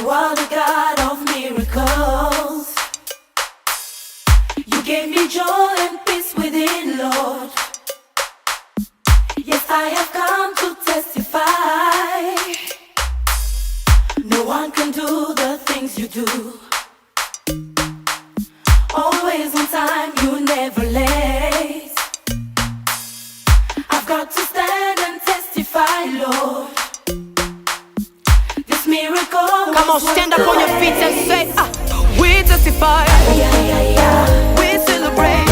You are the God of miracles. You gave me joy and peace within, Lord. Yes, I have come to testify. No one can do the things you do. Always on time, you never late. I've got to stand and testify, Lord. This miracle. Come on, stand up on your feet and say, ah, we testify. Yeah, yeah, yeah. We celebrate.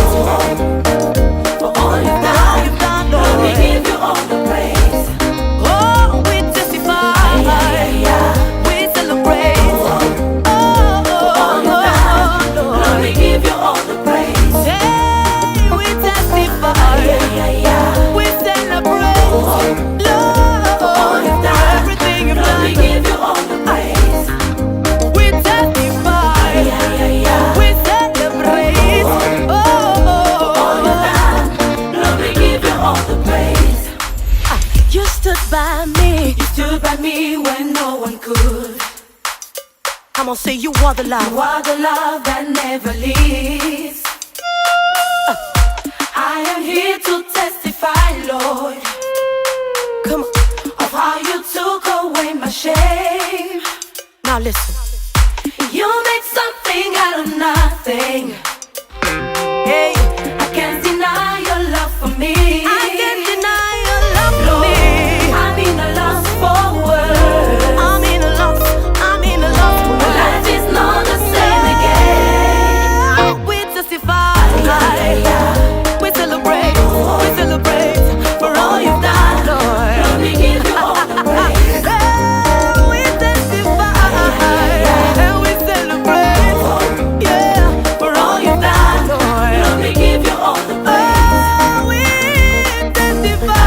For all you've done, All you've done, Lord, we Lord. give you all the praise. Oh, we testify. Yeah, yeah. We celebrate. Oh, All you've done, oh, Lord, we Lord. give you all the praise. Hey, we testify. Yeah, yeah, yeah. We celebrate. Lord, All you've done, everything you've Lord, we done. give you all the praise. We testify. Yeah, yeah, yeah. We celebrate. All Oh, you've done, Lord, we give you all the praise. you stood by me. You stood by me when no one could. Come on, say you are the love. You are the love that never leaves. I am here to testify, Lord, Come on, of how you took away my shame. now listen. You made something out of nothing. Hey, I can't deny your love for me. I can't deny your love for Lord, me. I'm in a loss for words. I'm in a loss. I'm in a loss for My words. life is not the same again. We testify. Yeah, yeah. We celebrate. We celebrate for all you've done, Lord. Lord, we give you all the praise. Hey, we testify and we celebrate. Yeah, for all you've done, Lord. Lord, we give you all the praise. Oh, we testify.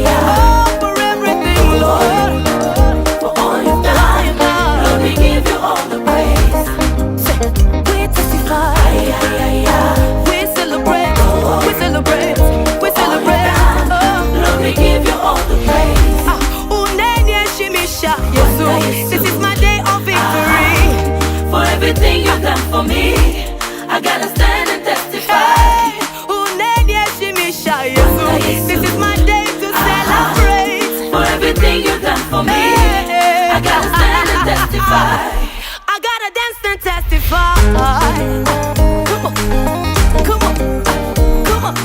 Oh, for everything, Lord. For all you've done, Lord, we give you all the praise. Say, we testify. Yeah, yeah, yeah. We celebrate. We celebrate. We celebrate. Oh. Lord, we give you all the praise. Ah, unaniheshimisha Yesu. This is my day of victory. For everything you've done for me, I gotta stand and testify. Hey, unaniheshimisha Yesu. This is my day to celebrate. For everything you've done for me, Hey, I gotta stand and testify. I gotta dance and testify. Come on, come on, come on.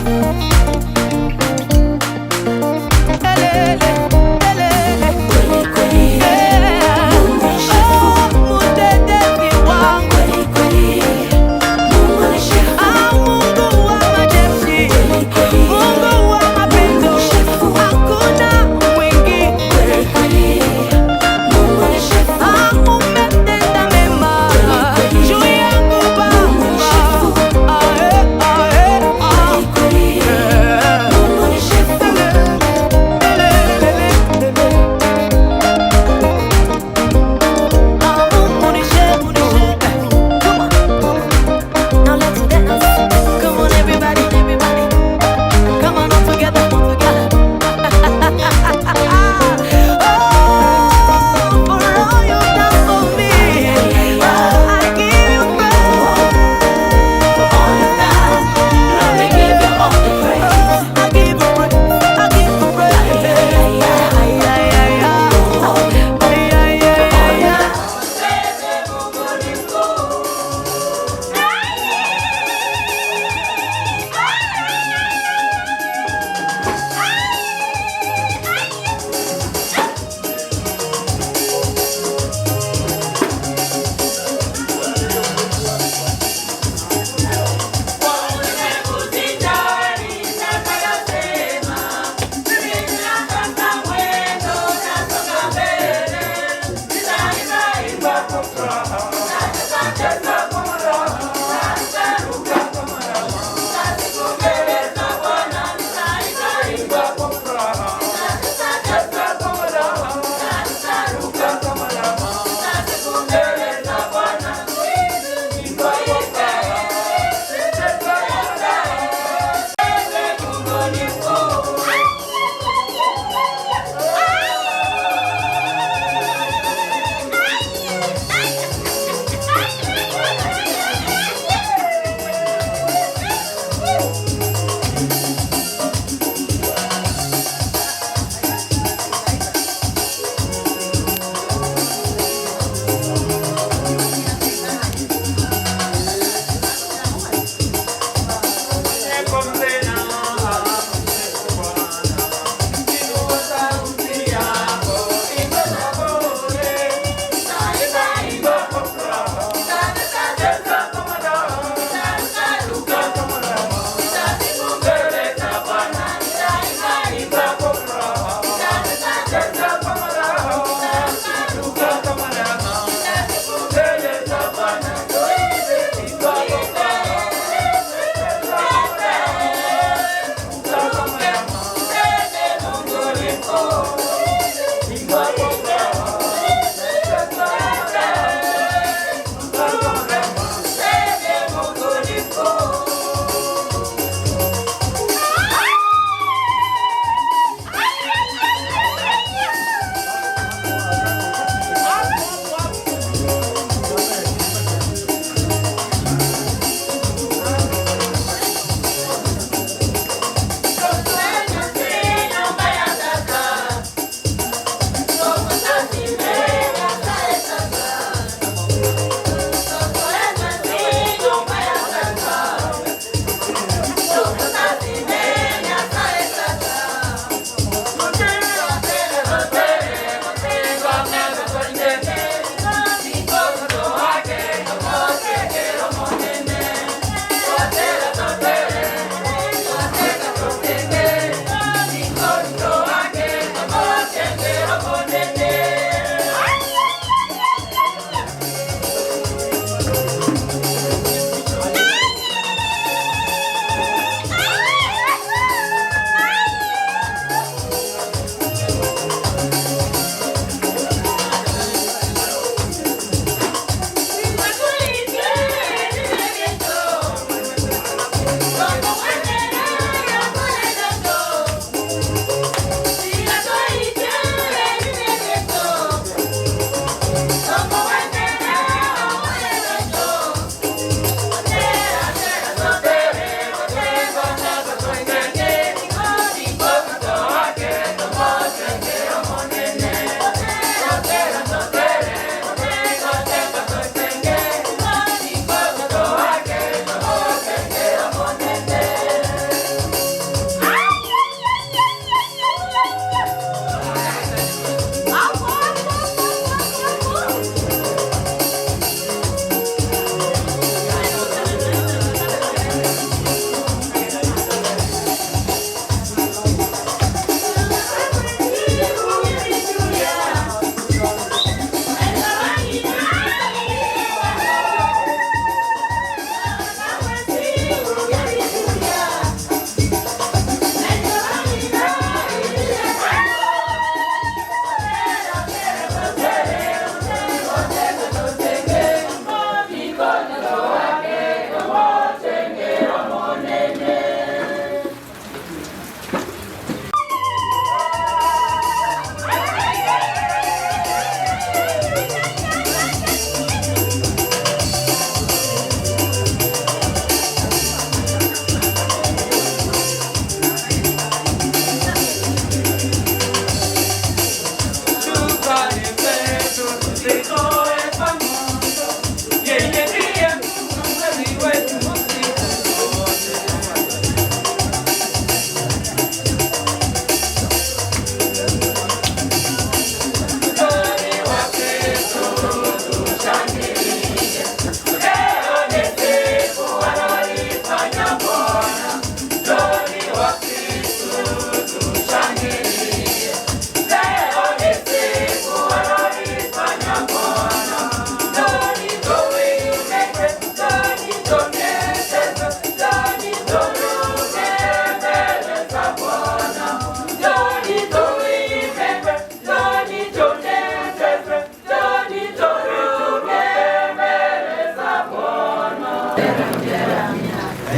Elele, elele. Kweli kweli, Yeah. Mungu ni shefu. Oh, mutetezi wangu. Kweli kweli, Mungu ni shefu.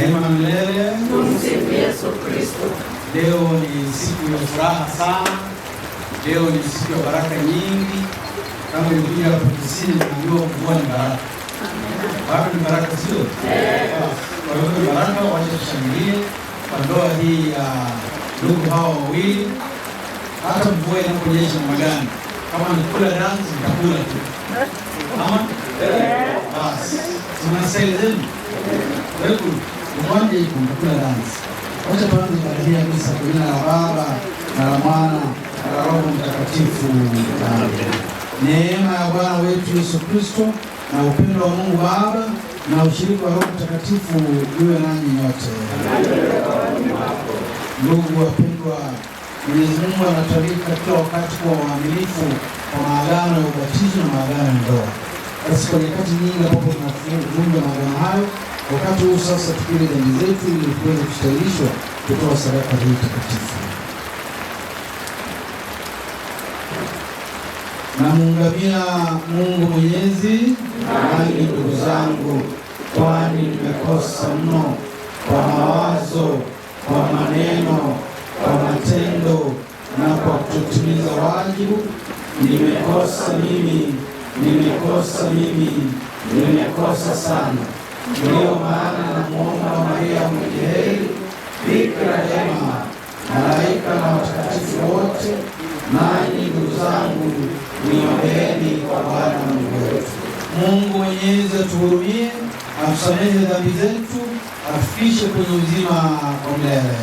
Daima na milele. Tumsifu Yesu Kristo. Leo ni siku ya furaha sana. Leo ni siku ya baraka nyingi. Kama ulikuja hapo Kisii, unajua mvua ni baraka. Bado ni baraka, sio? Kwa hiyo ni baraka, wacha tushangilie kwa ndoa hii ya ndugu hawa wawili. Hata mvua inaponyesha namna gani, kama ni kula dance, mtakula tu. Ama? Basi. Zina staili zenu. Wewe mmoja yuko mtakula dance. Wacha tuanze ibada hii ya misa kwa jina la Baba na la Mwana na la Roho Mtakatifu. Amen. Neema ya Bwana wetu Yesu Kristo na upendo wa Mungu Baba na ushirika wa Roho Mtakatifu iwe nanyi nyote. Ndugu wapendwa, Mwenyezi Mungu anatualika kila wakati kuwa waaminifu kwa maagano ya ubatizo na maagano ya ndoa. Basi kwa nyakati nyingi ambapo tunavunja maagano hayo, wakati huu sasa tukiri dhambi zetu ili tuweze kustahilishwa kutoa sadaka hii takatifu. Namuungamia Mungu Mwenyezi, nanyi ndugu zangu, kwani nimekosa mno kwa mawazo, kwa maneno, kwa matendo na kwa kutotimiza wajibu. Nimekosa mimi, nimekosa mimi, nimekosa sana. Ndiyo maana namuomba Maria mwenye heri, bikira daima, malaika na watakatifu wote, nanyi ndugu zangu, niombeeni kwa Bwana Mungu wetu. Mungu Mwenyezi atuhurumie, atusamehe dhambi zetu, atufikishe kwenye uzima wa milele.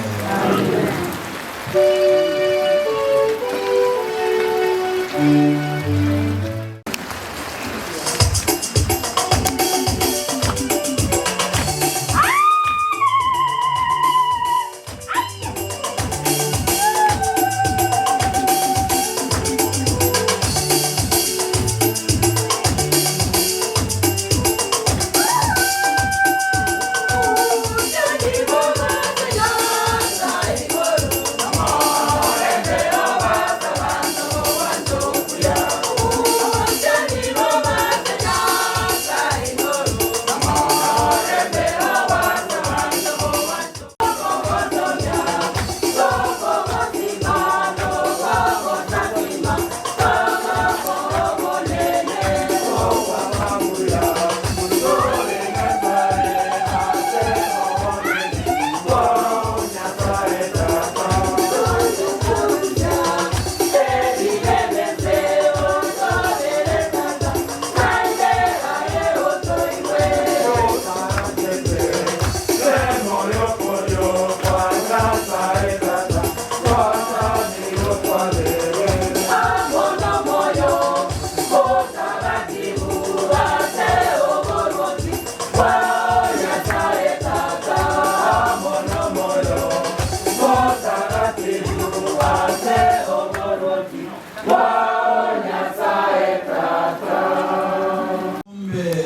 Ombe.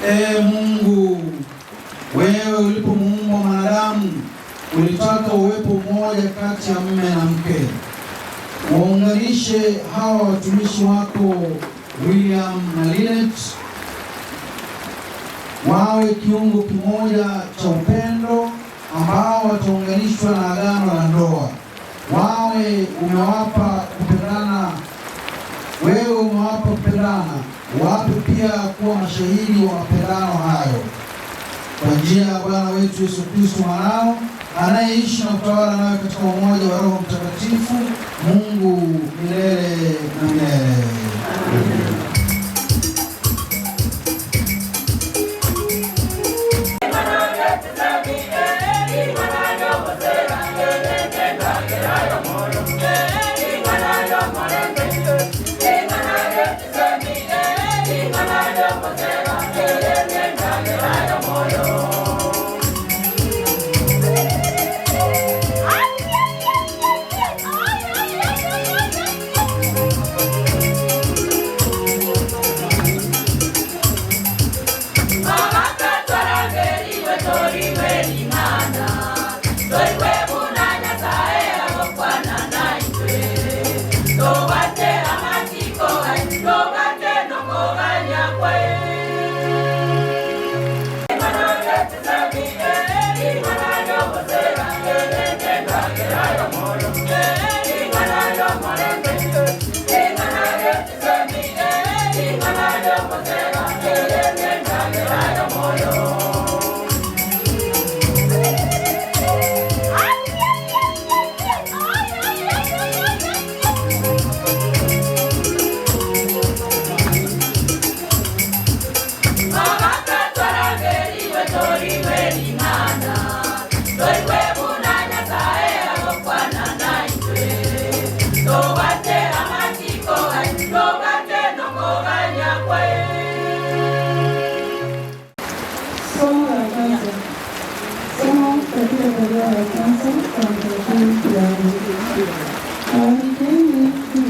Ee Mungu, wewe ulipomuumba mwanadamu ulitaka uwepo mmoja kati ya mume na mke. Waunganishe hawa watumishi wako William na Linet wawe kiungo kimoja cha upendo ambao wataunganishwa na agano la ndoa. Wawe umewapa kupendana, wewe umewapa kupendana, wape pia kuwa mashahidi wa mapendano hayo, kwa njia ya Bwana wetu Yesu Kristo mwanao, anayeishi na kutawala nawe katika umoja wa Roho Mtakatifu, Mungu milele na milele. Ay, ay, ay, ay, ay, ay, ay.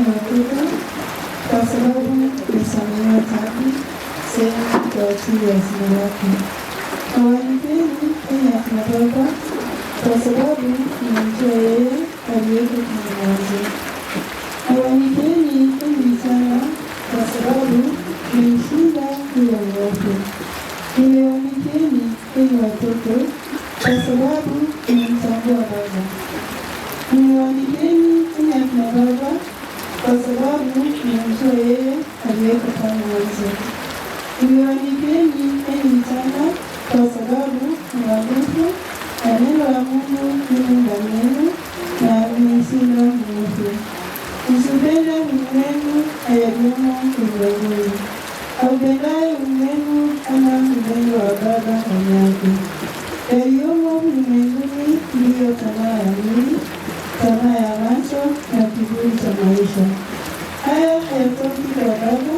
Enyi watoto, kwa sababu mmesamehewa dhambi zenu kwa ajili ya jina lake. Nawaandikieni enyi akina baba, kwa sababu mmemjua yeye aliyeko tangu mwanzo. Nawaandikieni enyi vijana, kwa sababu mmemshinda yule mwovu. Nimewaandikieni enyi watoto, kwa sababu mmemtambua Baba. Nimewaandikieni enyi akina baba, kwa sababu mmemjua yeye aliyeko tangu mwanzo. Nimewaandikieni enyi vijana, kwa sababu mna nguvu na neno la Mungu limo ndani yenu na mmemshinda mwovu. Msiupende ulimwengu na yaliyomo ulimwenguni. Aupendaye ulimwengu hana upendo wa Baba ndani yake. Yaliyomo ulimwenguni ndiyo tamaa ya mwili, tamaa ya macho na kiburi cha maisha. Haya hayatoki kwa Baba,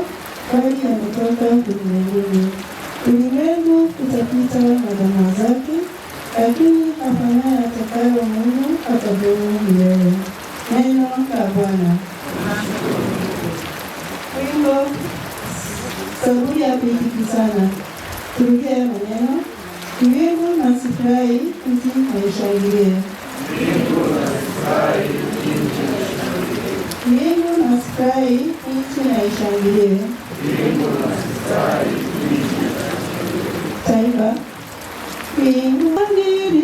bali yametoka ulimwenguni. Ulimwengu utapita na tamaa zake, lakini afanyaye atakayo Mungu atadumu milele. Neno la Bwana. Wimbo Zaburi ya kuitikizana. Turudie haya maneno. Mbingu na zifurahi, nchi na ishangilie. Mbingu na zifurahi, nchi na ishangilie. Taifa. Mbingu shangilie,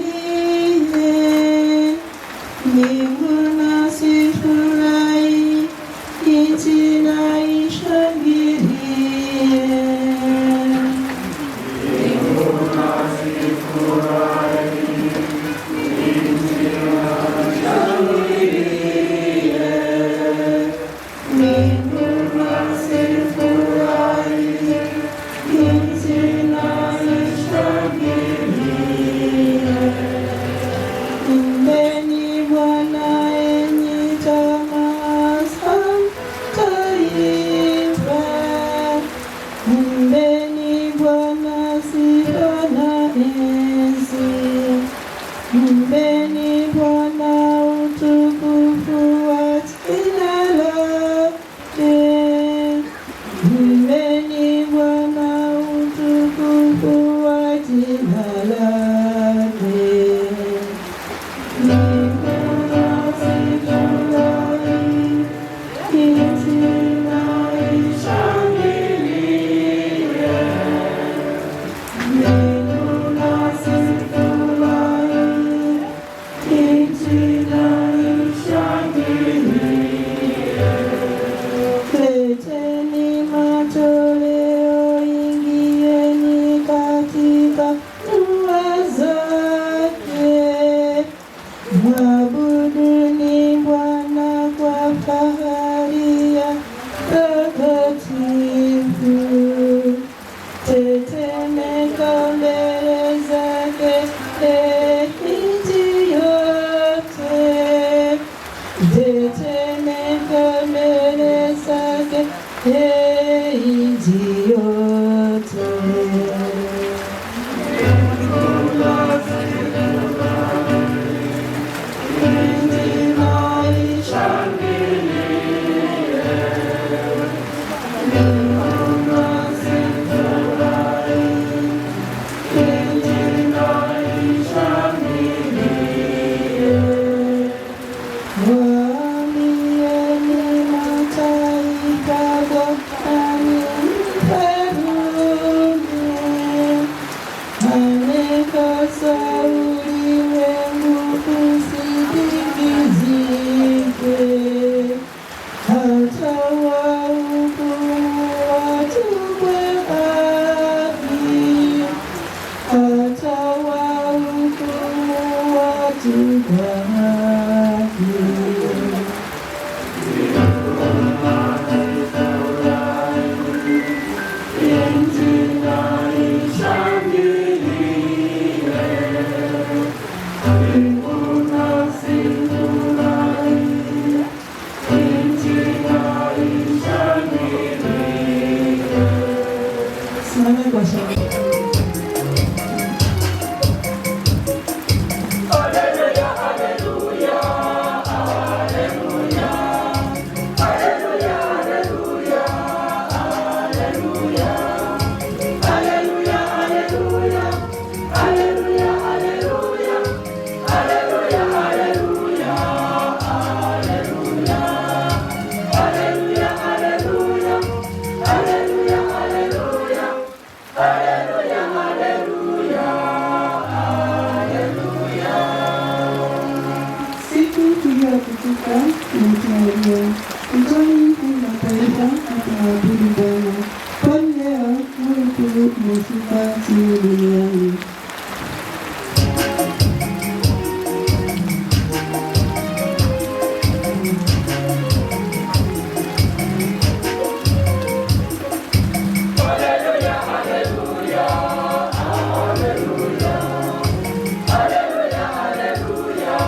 mbingu na zifurahi, nchi na ishangilie. Mbingu na zifurahi, nchi na ishangilie. Imbeni Bwana enyi jamaa za taifa. Imbeni Bwana sifa na enzi. Imbeni Bwana utukufu wa jina lake. Imbeni Bwana utukufu wa jina lake. Mbingu na zifurahi, nchi na ishangilie. Mbingu na zifurahi, nchi na ishangilie. Leteni matoleo, ingieni katika nyumba zake. Mwabuduni Bwana kwa fahari ya takatifu. Tetemeka mbele zake, nchi yote. Tetemeka mbele zake, nchi yote. Nchi na ishangilie. Mbingu na zifurahi, nchi na ishangilie. Waambieni mataifa Bwana ni mfalme. Amekasa ulimwengu usitikisike. Atawahukumu watu kwa haki. Atawahukumu watu kwa haki. Nchi na ishangilie. Mbingu na zifurahi, nchi na ishangilie. Simame kwa shangwe. Hallelujah, hallelujah, hallelujah. Hallelujah, hallelujah. Hallelujah, hallelujah. Hallelujah, hallelujah. Hallelujah. Siku iliyotukuka imetuadia. Njoni enyi mataifa na tumwabudu Bwana, kwani leo nuru kuu imeshuka chini duniani. Hallelujah, hallelujah. Hallelujah. Hallelujah, hallelujah.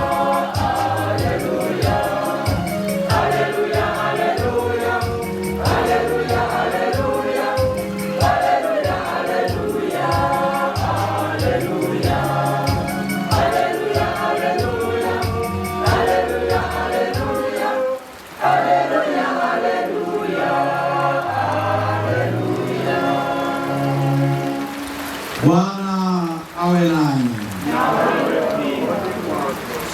Hallelujah. Hallelujah, hallelujah. Hallelujah, hallelujah. Hallelujah, hallelujah. Hallelujah. Hallelujah, hallelujah. Hallelujah, hallelujah. Hallelujah, hallelujah. Hallelujah. Bwana awe nanyi.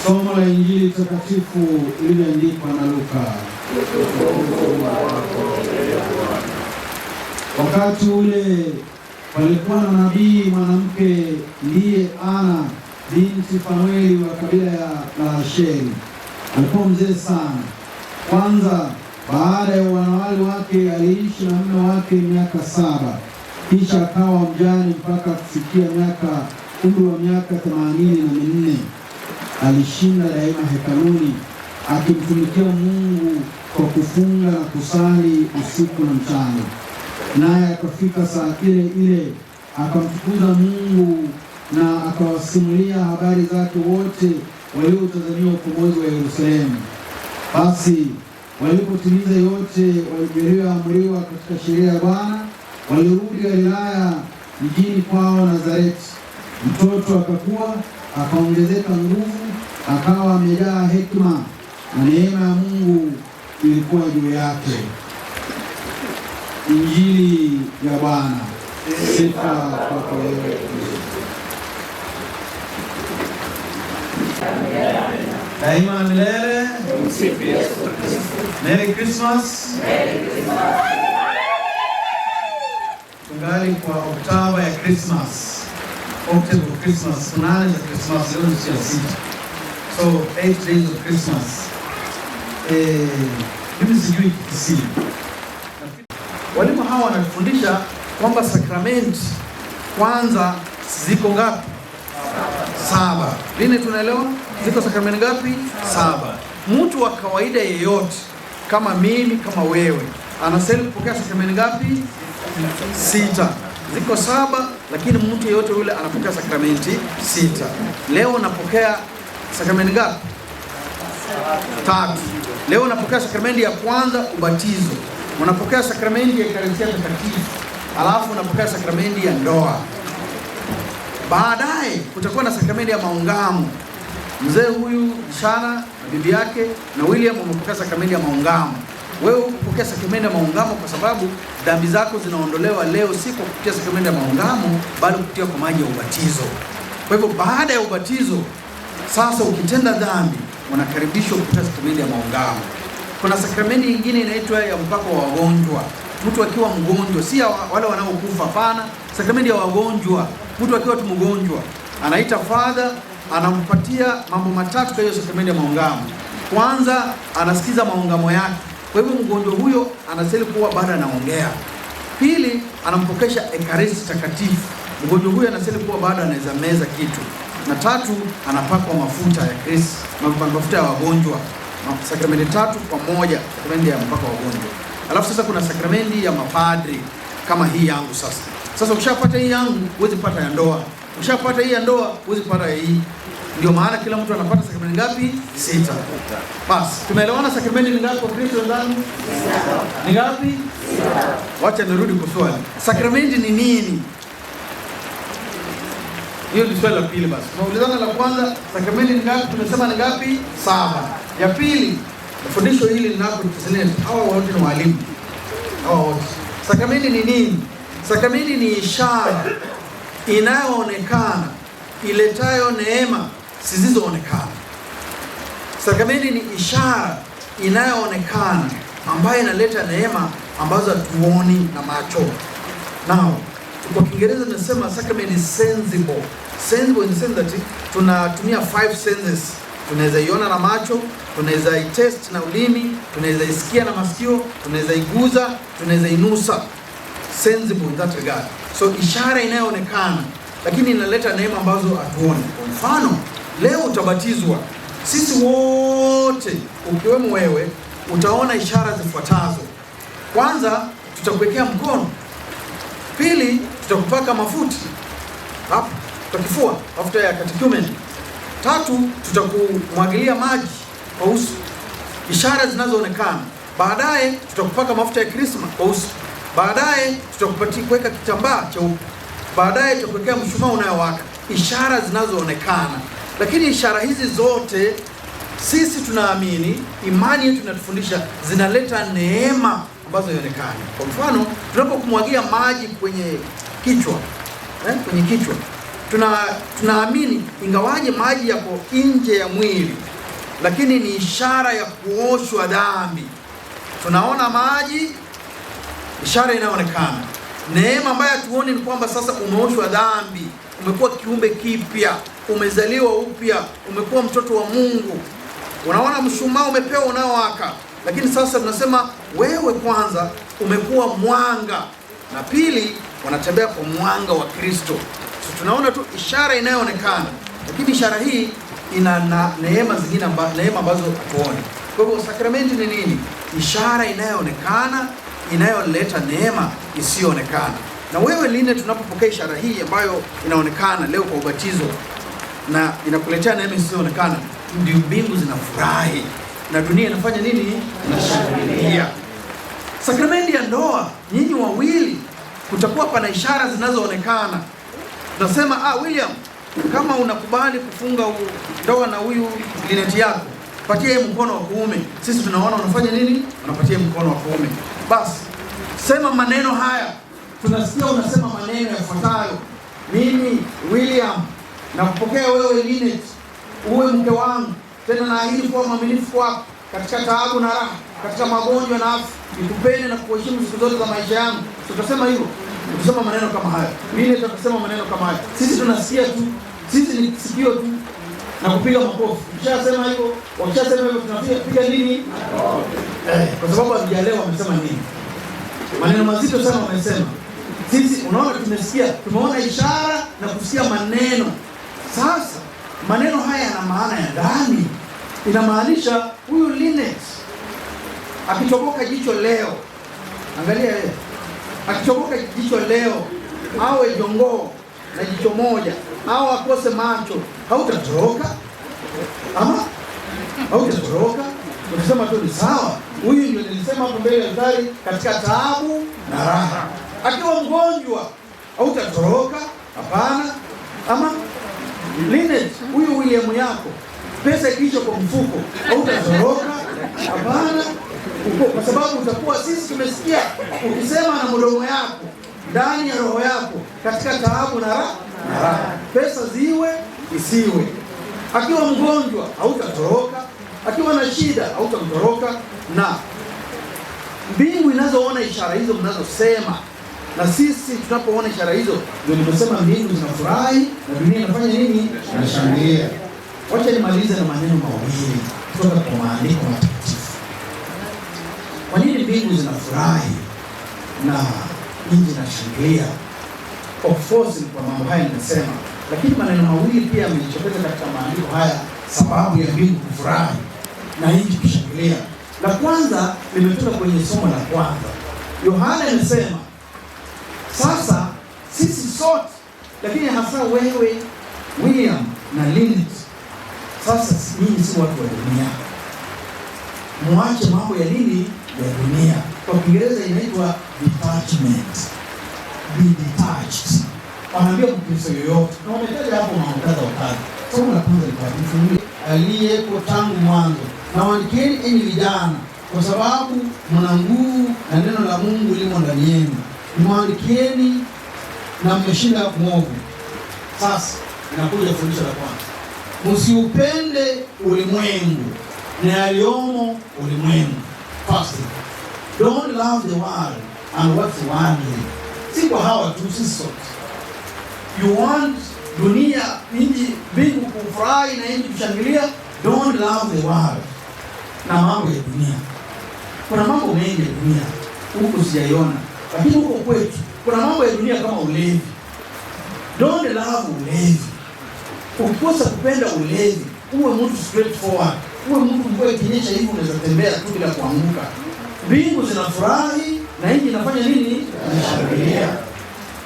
Somo la Injili takatifu lililoandikwa na Luka. Wakati ule palikuwa na nabii mwanamke ndiye Ana binti Fanueli wa kabila la Asheri. Alikuwa mzee sana. Kwanza baada ya wanawali wake aliishi na mume wake miaka 7, kisha akawa mjane mpaka kufikia umri wa miaka 84. Alishinda daima hekaluni akimtumikia Mungu kwa kufunga na kusali usiku na mchana. Naye akafika saa ile ile akamtukuza Mungu na akawasimulia habari zake wote waliotazamia ukombozi wa Yerusalemu. Basi walipotimiza yote yaliyoamriwa katika sheria ya Bwana, walirudi Galilaya mjini kwao Nazareti. Mtoto akakua, akaongezeka nguvu, akawa amejaa hekima, na neema ya Mungu ilikuwa juu yake. Injili ya Bwana. Sifa kwako wewe Kristo. Daima na milele. Merry Christmas. Tungali kwa oktava ya Christmas. Octave of Christmas. 8 za Christmas, leo ni siku ya 6. So 8 days of Christmas. Mimi sijui Kisii. Walimu hawa wanatufundisha kwamba sakramenti kwanza ziko ngapi? 7. Lini tunaelewa? Ziko sakramenti ngapi? 7. Mtu wa kawaida yeyote kama mimi, kama wewe, anastahili kupokea sakramenti ngapi? 6. Ziko 7, lakini mtu yeyote yule anapokea sakramenti 6. Leo unapokea sakramenti ngapi? 3. Leo unapokea sakramenti ya kwanza, ubatizo. Unapokea sakramenti ya Ekaristi Takatifu. Alafu unapokea sakramenti ya ndoa. Baadaye kutakuwa na sakramenti ya maungamo. Mzee huyu Shana na bibi yake na William wamepokea sakramenti ya maungamo. Wewe hukupokea sakramenti ya maungamo kwa sababu dhambi zako zinaondolewa leo si kwa kupitia sakramenti ya maungamo, bali kupitia kwa maji ya ubatizo. Kwa hivyo baada ya ubatizo sasa ukitenda dhambi unakaribishwa kupitia sakramenti ya maungamo. Kuna sakramenti nyingine inaitwa ya mpako wa wagonjwa. Mtu akiwa mgonjwa, si wale wanaokufa, hapana. Sakramenti ya wagonjwa, mtu akiwa tu mgonjwa anaita father, anampatia mambo matatu kwa hiyo sakramenti ya maungamo. Kwanza anasikiza maungamo yake, kwa hivyo mgonjwa huyo anastahili kuwa bado anaongea. Pili, anampokesha Ekaristi Takatifu, mgonjwa huyo anastahili kuwa bado anaweza meza kitu. Na tatu, anapakwa mafuta ya Kristo, mafuta ya wagonjwa. Sakramenti 3 kwa 1, sakramenti ya mpako wa wagonjwa. Alafu sasa kuna sakramenti ya mapadri kama hii yangu sasa. Sasa ukishapata hii yangu, huwezi kupata ya ndoa. Ukishapata hii ya ndoa, huwezi kupata ya hii. Ndio maana kila mtu anapata sakramenti ngapi? 6. Bas, tumeelewana sakramenti ni ngapi kwa Kristo wenzangu? Ni ngapi? 6. Wacha nirudi kwa swali. Sakramenti ni nini? Hiyo ni swali la pili basi. Tumeulizana la kwanza, sakramenti ni ngapi? Tumesema ni ngapi? 7. Ya pili, fundisho hili linapotusilia, hawa wote ni walimu. Hawa wote. Sakramenti ni nini? Sakramenti ni ishara inayoonekana iletayo neema zisizoonekana. Sakramenti ni ishara inayoonekana ambayo inaleta neema ambazo hatuoni na macho. Now, kwa Kiingereza tunasema sacrament is sensible. Sensible in the sense that tunatumia five senses. Tunaweza iona na macho, tunaweza itaste na ulimi, tunaweza isikia na masikio, tunaweza iguza, tunaweza inusa. Sensible in that regard. So ishara inayoonekana lakini inaleta neema ambazo hatuoni. Kwa mfano, leo utabatizwa, sisi wote ukiwemo wewe utaona ishara zifuatazo. Kwanza, tutakuwekea mkono. Pili, tutakupaka mafuta hapo kwa kifua, mafuta ya catechumen. Tatu, tutakumwagilia maji kwa uso, ishara zinazoonekana. Baadaye tutakupaka mafuta ya krisma kwa uso. Baadaye tutakupatia kuweka kitambaa cheupe. Baadaye tutakuwekea mshumaa unayowaka, ishara zinazoonekana. Lakini ishara hizi zote sisi tunaamini, imani yetu inatufundisha zinaleta neema ambazo haionekani. Kwa mfano, tunapokumwagia maji kwenye kichwa, kwenye kichwa tunaamini ingawaje maji yako nje ya mwili, lakini ni ishara ya kuoshwa dhambi. Tunaona maji, ishara inayoonekana. Neema ambayo hatuoni ni kwamba sasa umeoshwa dhambi, umekuwa kiumbe kipya, umezaliwa upya, umekuwa mtoto wa Mungu. Unaona mshumaa umepewa unaowaka, lakini sasa tunasema wewe kwanza umekuwa mwanga, na pili wanatembea kwa mwanga wa Kristo. So tunaona tu ishara inayoonekana, lakini ishara hii ina na neema zingine neema ambazo hatuoni. Kwa hivyo sakramenti ni nini? Ishara inayoonekana inayoleta neema isiyoonekana. Na wewe Line, tunapopokea ishara hii ambayo inaonekana leo kwa ubatizo na inakuletea neema isiyoonekana, ndio mbingu zinafurahi na dunia inafanya nini? Inashangilia. Sakramenti ya ndoa, nyinyi wawili, kutakuwa pana ishara zinazoonekana. Tunasema, William, kama unakubali kufunga ndoa na huyu Linet yako, patie yeye mkono wa kuume. Sisi tunaona unafanya nini? Unapatia mkono wa kuume. Basi sema maneno haya. Tunasikia unasema maneno yafuatayo: mimi William nakupokea wewe Linet, uwe mke wangu, tena naahidi kuwa mwaminifu kwako katika taabu na raha, katika magonjwa na afya, nikupende na kukuheshimu siku zote za maisha yangu. Tutasema hivyo, tutasema maneno kama haya. Linet atasema maneno kama haya. Sisi tunasikia tu, sisi ni sikio tu na kupiga makofi. Ukishasema hivyo, wakishasema hivyo tunapiga nini? Kwa sababu hatujaelewa wamesema nini. Maneno mazito sana wamesema. Sisi unaona tumesikia, tumeona ishara na kusikia maneno. Sasa maneno haya yana maana ya ndani. Inamaanisha huyu Linet akitoboka jicho leo, angalia yeye, akitoboka jicho leo, awe jongoo na jicho moja, au akose macho, hautatoroka? Ama hautatoroka? Utasema tu ni sawa, huyu ndio nilisema hapo mbele ya altari, katika taabu na raha. Akiwa mgonjwa hautatoroka? Hapana. Ama Linet, huyu William yako, pesa ikiisha kwa mfuko, hautatoroka? Hapana. Kwa sababu utakuwa, sisi tumesikia ukisema na mdomo yako, ndani ya roho yako, katika taabu na raha, pesa ziwe isiwe. Akiwa mgonjwa hautatoroka, akiwa na shida hautamtoroka. Na mbingu inazoona ishara hizo mnazosema, na sisi tunapoona ishara hizo, ndio nimesema mbingu zinafurahi na dunia inafanya nini? Inashangilia. Wacha nimalize na maneno mawili kutoka kwa maandiko matakatifu. Kwa nini mbingu zinafurahi na nchi inashangilia? Of course kwa mambo haya nimesema, lakini maneno mawili pia yamejitokeza katika maandiko haya, sababu ya mbingu kufurahi na nchi kushangilia. La kwanza limetoka kwenye somo la kwanza. Yohana amesema, sasa sisi sote, lakini hasa wewe William na Linet, sasa nyinyi si watu wa dunia. Muache mambo ya nini? Ya dunia. Kwa Kiingereza inaitwa detachment. Be detached. Wanaambia Mkristo yoyote, na wametaja hapo mambo kadha wa kadha. Somo la kwanza ni aliyeko tangu mwanzo. Na waandikieni enyi vijana, kwa sababu mna nguvu na neno la Mungu limo ndani yenu. Mwandikieni na mmeshinda mwovu. Sasa inakuja fundisho la kwanza. Msiupende ulimwengu na yaliomo ulimwengu. First, Don't love the world and what's worldly. Si kwa hawa tu, sisi sote. You want dunia, nchi, mbingu kufurahi na nchi kushangilia, don't love the world na mambo ya dunia. Kuna mambo mengi ya dunia huku sijaiona, lakini huko kwetu kuna mambo ya dunia kama ulevi. Don't love ulevi. Ukikosa kupenda ulevi, uwe mtu straightforward, uwe mtu mvua ikinyesha hivi unaweza tembea tu bila kuanguka. Mbingu zinafurahi na nchi inafanya nini? Inashangilia.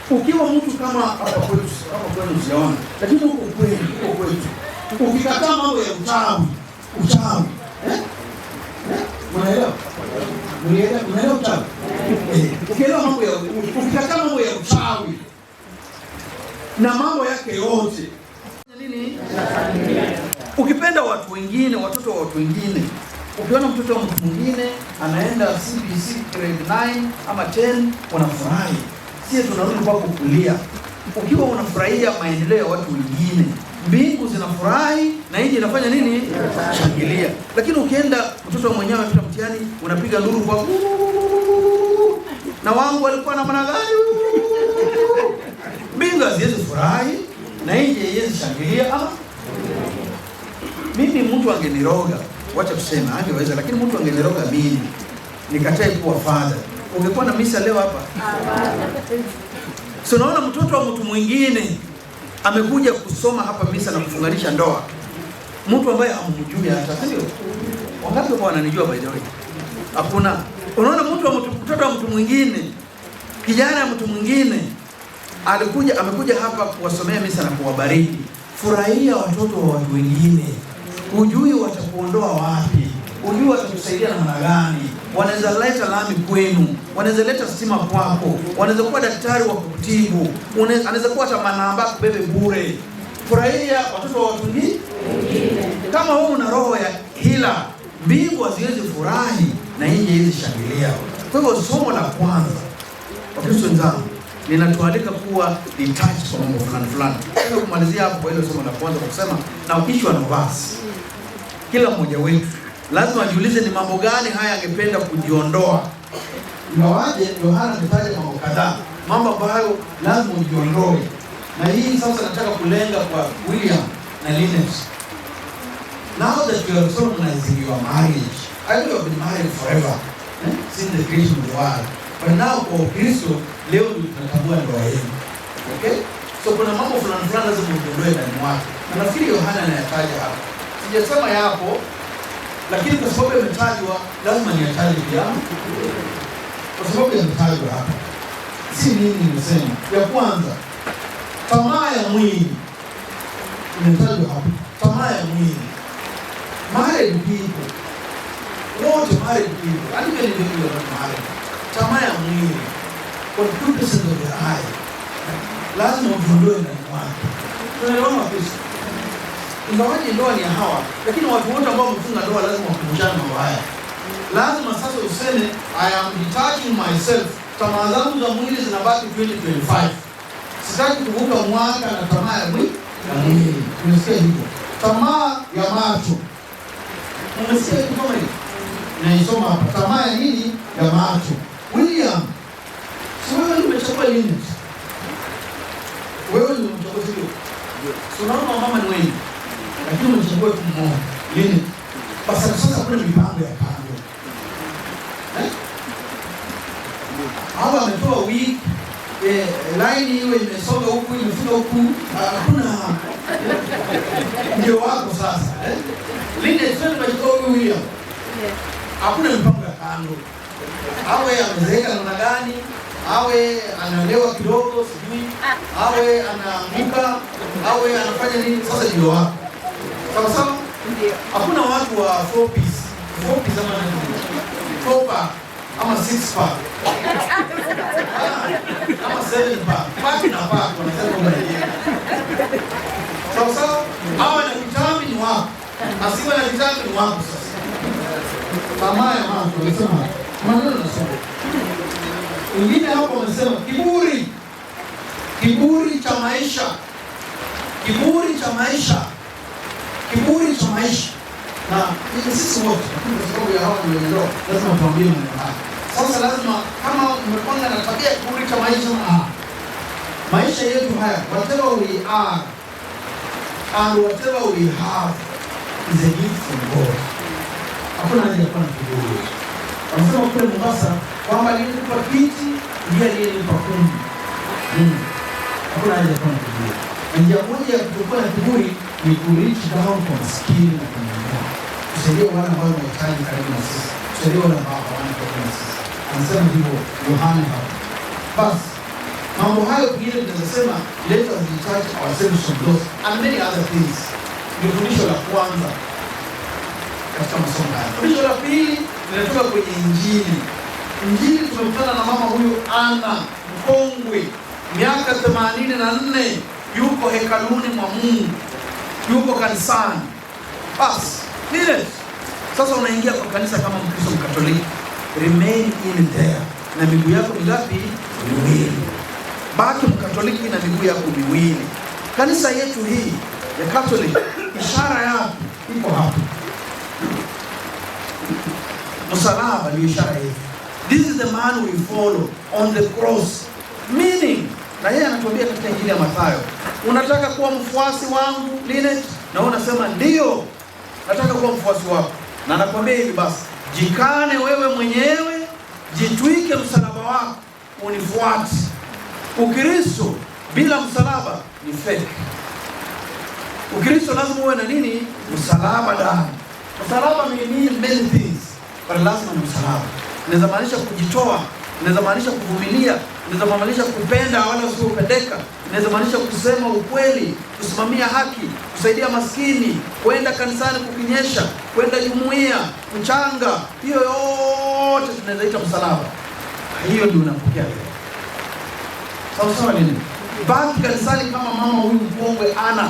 Ukiwa mtu kama hapa kwetu, hapa kwenu sijaona, lakini huko kwenu, huko kwetu, ukikataa mambo ya uchawi, uchawi, eh? Eh? Unaelewa? Unaelewa, unaelewa uchawi? Eh, ukielewa mambo ya ukikataa mambo ya uchawi na mambo yake yote nini? Ukipenda watu wengine, watoto wa watu wengine, ukiona mtoto wa mtu mwingine anaenda CBC grade 9 ama 10, unafurahi. Sie tunarudi kwako kulia. Ukiwa unafurahia maendeleo ya watu wengine, mbingu zinafurahi na nchi inafanya nini? Shangilia. Lakini ukienda mtoto wa mwenyewe amepita mtihani, unapiga nduru kwa na wangu walikuwa namna gani? Mbingu haziwezi furahi na nchi haiwezi shangilia. Ama mimi mtu angeniroga, wacha tuseme angeweza, lakini mtu angeniroga mimi nikatae kuwa father, ungekuwa na misa leo hapa? So naona mtoto wa mtu mwingine amekuja kusoma hapa misa na kufunganisha ndoa, mtu ambaye hamjui hata, si ndio? Wangapi hapa wananijua by the way? Hakuna. Unaona mtu wa mtu, mtoto wa mtu mwingine, kijana wa mtu mwingine alikuja, amekuja hapa kuwasomea misa na kuwabariki. Furahia watoto wa watu wengine, hujui watakuondoa wapi, hujui watakusaidia namna gani. Wanaweza leta lami kwenu, wanaweza leta stima kwako, wanaweza kuwa daktari wa kukutibu, anaweza kuwa hata manamba kubebe bure. Furahia watoto wa watu wengine. Kama wewe una roho ya hila, mbingu haziwezi furahi na nchi haiwezi shangilia. Kwa hivyo somo la kwanza, Wakristo wenzangu, linatualika kuwa detached kwa mambo fulani fulani. Nataka kumalizia hapo kwa hilo somo la kwanza kwa kusema na each one of us, kila mmoja wetu lazima ajiulize ni mambo gani haya angependa kujiondoa. Ingawaje Yohana ametaja mambo kadhaa, mambo ambayo lazima ujiondoe. Na hii sasa nataka kulenga kwa William na Linus. Now that you are solemnizing your marriage, I know you have been married forever, eh? Since the creation of the world. But now kwa Ukristo, leo ndio tunatambua ndoa yenu. Okay? So kuna mambo fulani fulani lazima ujiondoe ndani mwako. Na nafikiri Yohana anayataja hapa. Sijasema yapo, lakini kwa sababu yametajwa lazima niyataje pia. Kwa sababu yametajwa hapa. Si mimi nimesema. Ya kwanza, tamaa ya mwili. Imetajwa hapa. Tamaa ya mwili. Married people, wote married people, and even if you are not married, tamaa ya mwili, concupiscence of the eye, lazima ujiondoe ndani mwako. Tunaelewana Wakristo? Ingawaje ndoa ni ya hawa, lakini watu wote ambao wamefunga ndoa lazima wakumbushane mambo haya. Lazima sasa useme I am detaching myself, tamaa zangu za mwili zinabaki 2025. Sitaki kuvuka mwaka na tamaa ya mwili. Ya mwili. Umesikia hivyo? Tamaa ya macho. Umesikia kitu kama hiyo? Naisoma hapa. Tamaa ya nini? Ya macho. William, si wewe ndio umechagua Linus? Wewe ndio umechagua, sio? Si unaona mama ni wengi, lakini umechagua tu mmoja. Linus. Basi sasa kuna mipango ya kando. Eh? Hawa wametoa wiki line iwe imesonga huku imefika huku, hakuna ndio wako sasa, eh? Linus, sio tumechukua huyu William. Hakuna mipango ya kando. Awe amezeeka namna gani, awe analewa kidogo sijui, awe anaanguka, awe anafanya nini, sasa ndio wako. Sawa sawa? Ndio. Hakuna watu wa 4 piece, 4 piece ama nini? 4 pack ama 6 pack. Ama 7 pack. Pack na pack wanasema unajenga. Sawa sawa? Awe na kitambi ni wako. Asiwe na kitambi ni wako sasa. Tamaa ya macho wamesema maneno nasoma. Wengine hapo wamesema kiburi. Kiburi cha maisha. Kiburi cha maisha. Kiburi cha maisha. Na sisi wote, lakini kwa sababu ya hawa ni wenye ndoa, lazima tuambie maneno haya. Sasa lazima kama umepanga na tabia ya kiburi cha maisha, maisha yetu haya, whatever we are and whatever we have is a gift from God. Hakuna haja ya kuwa na kiburi. Wanasema kule Mombasa kwamba aliyenipa kiti ndiye aliyenipa kuni. Hakuna haja ya kuwa na kiburi. Na njia moja ya kutokuwa na kiburi ni ku reach down kwa maskini na kwa mnyonge. Tusaidie wale ambao wanahitaji karibu na sisi. Tusaidie wale ambao hawana karibu na sisi. Anasema hivyo Yohana hapa. Basi mambo hayo pengine tunaweza sema let us detach ourselves from those and many other things. Ni fundisho la kwanza katika masomo haya. Fundisho la pili linatoka kwenye Injili. Injili tumekutana na mama huyu Ana mkongwe, miaka 84, yuko hekaluni mwa Mungu, yuko kanisani. Basi lile sasa unaingia kwa kanisa kama Mkristo Mkatoliki, remain in there na miguu yako mingapi? Miwili. Baki Mkatoliki na miguu yako miwili. Kanisa yetu hii ya Catholic, ishara yake iko hapa. Msalaba ndio ishara yetu. This is the man we follow on the cross. Meaning, na yeye anatuambia katika Injili ya Mathayo, unataka kuwa mfuasi wangu Linet? Na wewe unasema ndio, nataka kuwa mfuasi wako. Na anakuambia hivi basi, jikane wewe mwenyewe, jitwike msalaba wako, unifuate. Ukristo bila msalaba ni fake. Ukristo lazima uwe na nini? Msalaba ndani. Msalaba may mean many things, but lazima ni msalaba. Inaweza maanisha kujitoa, inaweza maanisha kuvumilia, inaweza maanisha kupenda wale wasiopendeka, inaweza maanisha kusema ukweli, kusimamia haki, kusaidia maskini, kwenda kanisani kukinyesha, kwenda jumuiya, kuchanga. Hiyo yote tunaweza ita msalaba. Hiyo ndio unapokea leo. Sawa sawa nini? Baki kanisani kama mama huyu mkongwe Ana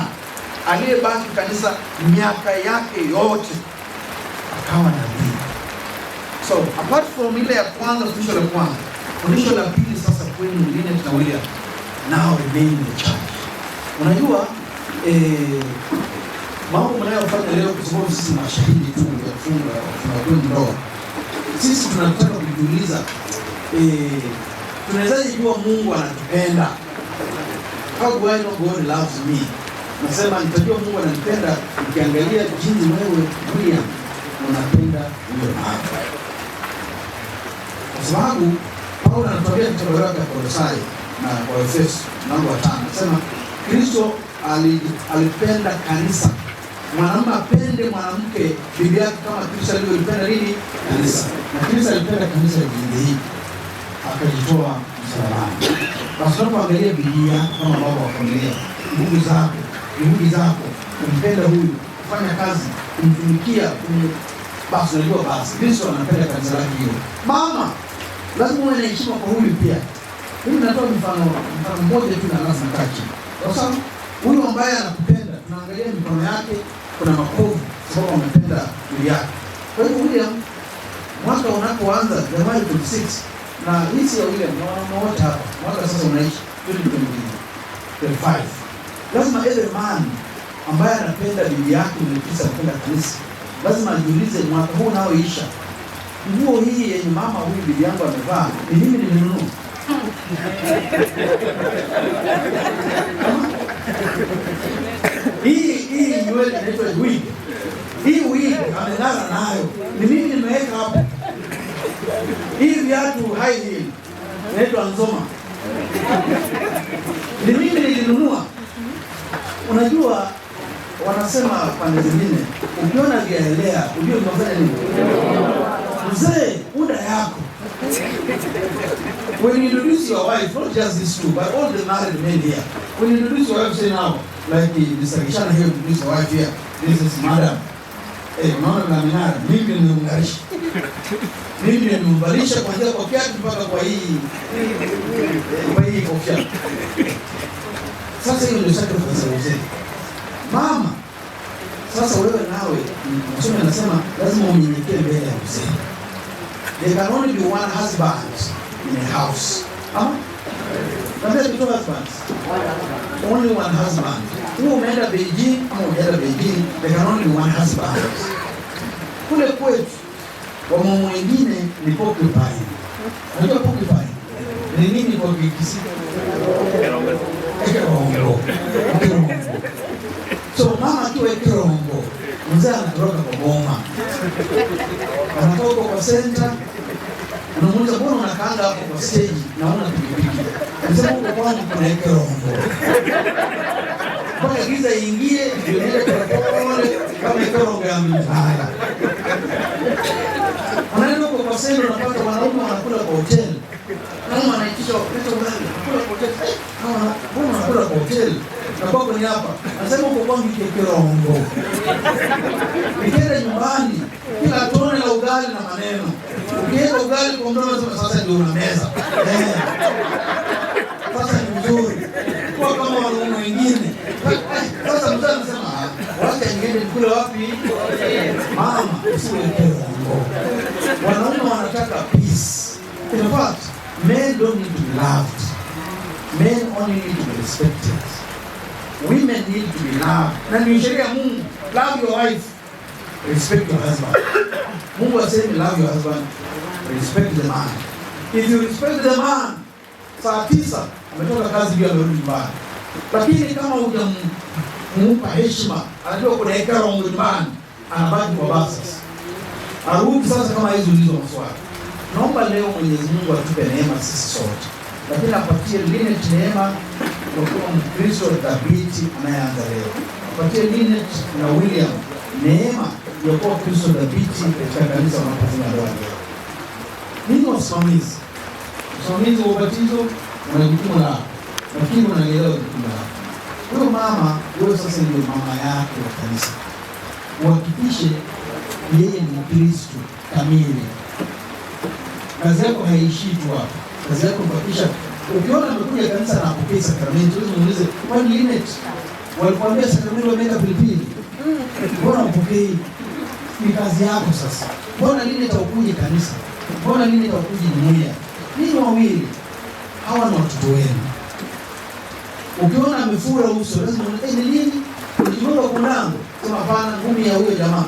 aliyebaki kanisa miaka yake yote akawa nabii. So apart from ile ya kwanza, fundisho la kwanza, fundisho la pili sasa kwenu Linet na William, now remain in the church. Unajua mambo mnayofanya leo, kwa sababu sisi mashahidi tu ya kufunga kufunga ndoa, sisi tunataka kujiuliza tunawezaje jua Mungu anatupenda? How do I know God loves me? Nasema nitajua Mungu ananipenda nikiangalia jinsi wewe William unapenda huyo mama. Kwa sababu Paulo anatuambia katika barua ya Kolosai na kwa Efeso mlango wa 5, anasema Kristo alipenda kanisa. Mwanamume apende mwanamke bibi yake kama Kristo alivyolipenda nini? Kanisa. Na Kristo alipenda kanisa jinsi hii, akajitoa msalabani. Basi tunapoangalia bidii yako kama baba wa familia, nguvu zako, juhudi zako, kumpenda huyu, kufanya kazi, kumtumikia, basi unajua basi Kristo anapenda kanisa lake hilo. Mama, lazima uwe na heshima kwa huyu pia. Mimi natoa mfano mmoja tu na lazima kachi. Kwa sababu huyu ambaye anakupenda, tunaangalia mikono yake kuna makovu sababu amependa mwili yake. Kwa hiyo William, mwaka unapoanza Januari 26, na hii si ya William, na wanaume wote hapa, mwaka sasa unaishi 2025. Lazima every man ambaye anapenda bibi yake na Kristo anapenda kanisa, lazima ajiulize mwaka huu unaoisha, nguo hii yenye mama huyu bibi yangu amevaa ni mimi nilinunua? Hii nywele inaitwa wig. Hii wig ameng'ara nayo ni mimi nimeweka hapo. Hii viatu high heel inaitwa Nzoma, ni mimi nilinunua. Unajua wanasema pande zingine, ukiona vyaelea ujue unafanya nini. Mzee, muda yako. When you introduce your wife, not just these two, but all the married men here. When you introduce your wife, say now, like Mr. Gishana here introduce your wife here, this is madam. Unaona na minara, mimi nimemngarisha. Mimi nimemvalisha kuanzia kwa kiatu mpaka kwa hii kofia. Sasa hiyo ndio sacrifice ya uzee. Mama, sasa wewe nawe, msomi anasema lazima unyenyekee mbele ya mzee. There can only be one husband in a house. Huh? There be two husbands. Only one husband. Who umeenda Beijing ama umeenda Beijing, there can only be one husband. Kule kwetu wamama wengine ni porcupine. Ni nini kwa Kikisii? Ekerongo. Ekerongo. So mama akiwa ekerongo, mzee anatoroka kwa boma, anatoka kwa center. Unamuuliza, "Mbona unakaanga hapo kwa stage na una pikipiki?" Anasema, "Huko kwangu kuna ekerongo. Mpaka giza iingie ndio niende polepole kama ekerongo ya mzaya." Unaenda huko kwa center, unapata wanaume wanakula kwa hoteli. Kama wanaitisha leta ugali, kula kwa hoteli. Eh, hawa mbona wanakula kwa hoteli? Na kwako ni hapa. Anasema, "Huko kwangu ekerongo. Nikienda nyumbani, kila tone la ugali na maneno. Ukiweka ugali kwa mdomo, unasema sasa ndio unameza. Eh. Sasa ni mzuri. Kwa kama wanaume wengine." Sasa mzee anasema, "Ah, wacha niende nikule wapi?" Mama, usiwe ekerongo. Wanaume wanataka peace. In fact, men don't need to be loved. Men only need to be respected. Women need to be loved. Na ni sheria ya Mungu. Love your wife. Respect your husband. Mungu asemi love your husband. Respect the man. If you respect the man, saa 9 ametoka kazi ndio amerudi nyumbani. Lakini kama hujampa heshima, anajua kuna ekerongo nyumbani, anabaki kwa basi sasa. Arudi sasa kama hizo ndizo maswali. Naomba leo Mwenyezi Mungu atupe neema sisi sote, lakini apatie Linet neema ya kuwa Mkristo thabiti anayeanza leo. Apatie Linet na William neema ya kuwa Kristo thabiti katika kanisa wanapofunga ndoa leo. Ninyi wasimamizi, msimamizi wa ubatizo, una jukumu lako, nafikiri unalielewa jukumu lako. Huyo mama, wewe sasa ndio mama yake wa kanisa, uhakikishe yeye ni Mkristo kamili. Kazi yako haishii tu hapa. Kazi yako kuhakikisha ukiona amekuja kanisa na apokee sakramenti, wewe muulize, "Kwani Linet, walikuambia sakramenti wameweka pilipili? Mbona upokei?" Ni kazi yako sasa. Mbona Linet haukuje kanisa? Mbona Linet haukuje jumuiya? Ninyi wawili hawa ni watoto wenu. Ukiona amefura uso, lazima uulize, "Eh, ni nini? Ulijigonga kwa mlango?" Sema, "Hapana, ngumi ya huyo jamaa."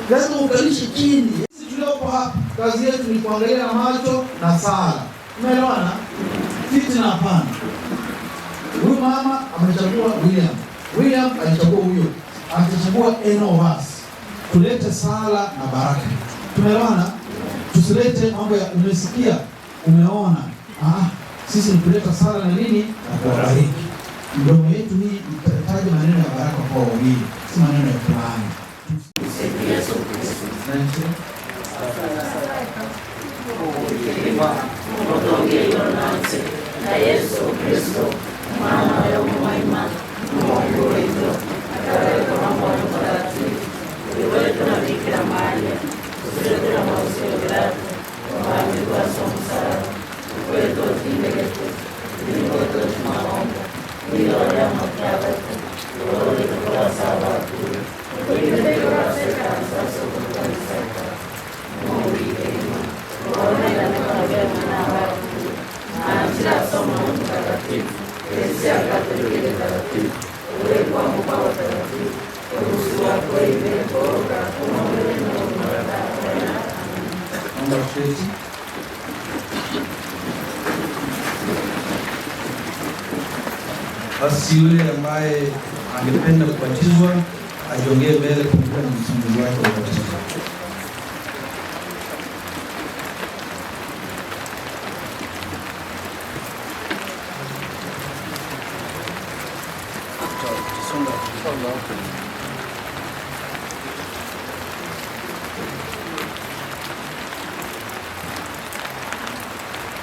Lazima ukalishe chini. Sisi tuliopo hapa, kazi yetu ni kuangalia na macho na sala. Umeelewana? Fitina hapana. Huyu mama amechagua William. William alichagua huyo. Akichagua any of us. Tulete sala na baraka. Tumeelewana? Tusilete mambo ya umesikia, umeona. Ah, sisi ni kuleta sala na nini? Na kuwabariki. Mdomo yetu hii itataja maneno ya baraka kwa wawili, si maneno ya kulaani. Yesu Kristo. Nancy? Na Yesu Kristo mwana wa Yomo Mungu wetu akaweka mambo mtakatifu uliwetu na Bikira Maria usiwetu na mausio gratu maandiko ya msalaba wetu tindeketu ilikoto maombo iliyolema kiawetu ulikuwa sawa Naomba tuketi. Basi yule ambaye angependa kubatizwa ajongee mbele pamoja na msimamizi wake wa ubatizo.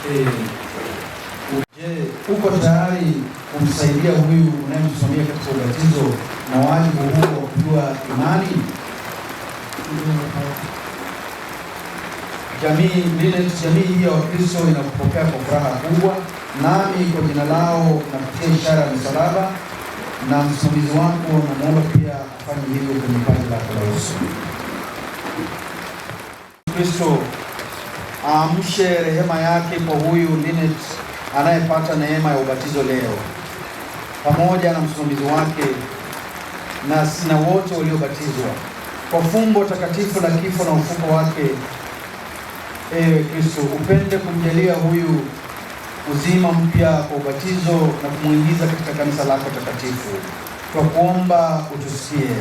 Eh, je, uko tayari kumsaidia huyu unayemsimamia katika ubatizo na wajibu huu wa kujua imani? Jamii lile jamii hii ya Wakristo inakupokea kwa furaha kubwa, nami kwa jina lao na kupitia ishara ya msalaba na msimamizi wako namwomba pia afanye hivyo kwenye paji lako la uso. Kristo aamshe rehema yake kwa huyu Linet anayepata neema ya ubatizo leo, pamoja na msimamizi wake na wote waliobatizwa kwa fumbo takatifu la kifo na ufufuo wake. Ewe Kristo, upende kumjalia huyu uzima mpya kwa ubatizo na kumwingiza katika kanisa lako takatifu. Twakuomba utusikie.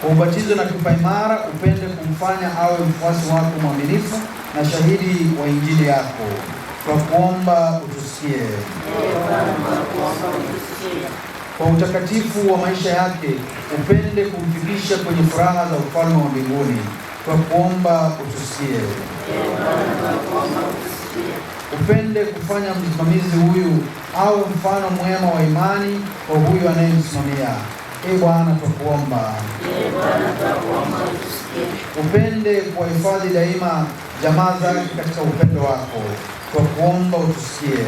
Kwa ubatizo na kipaimara upende kumfanya awe mfuasi wako mwaminifu na shahidi wa Injili yako. Twakuomba utusikie. Kwa utakatifu wa maisha yake upende kumfikisha kwenye furaha za ufalme wa mbinguni. Twakuomba utusikie. Upende kufanya msimamizi huyu awe mfano mwema wa imani kwa huyu anayemsimamia. Ee Bwana, twakuomba. Upende kuwahifadhi daima jamaa zake katika upendo wako. Twakuomba utusikie.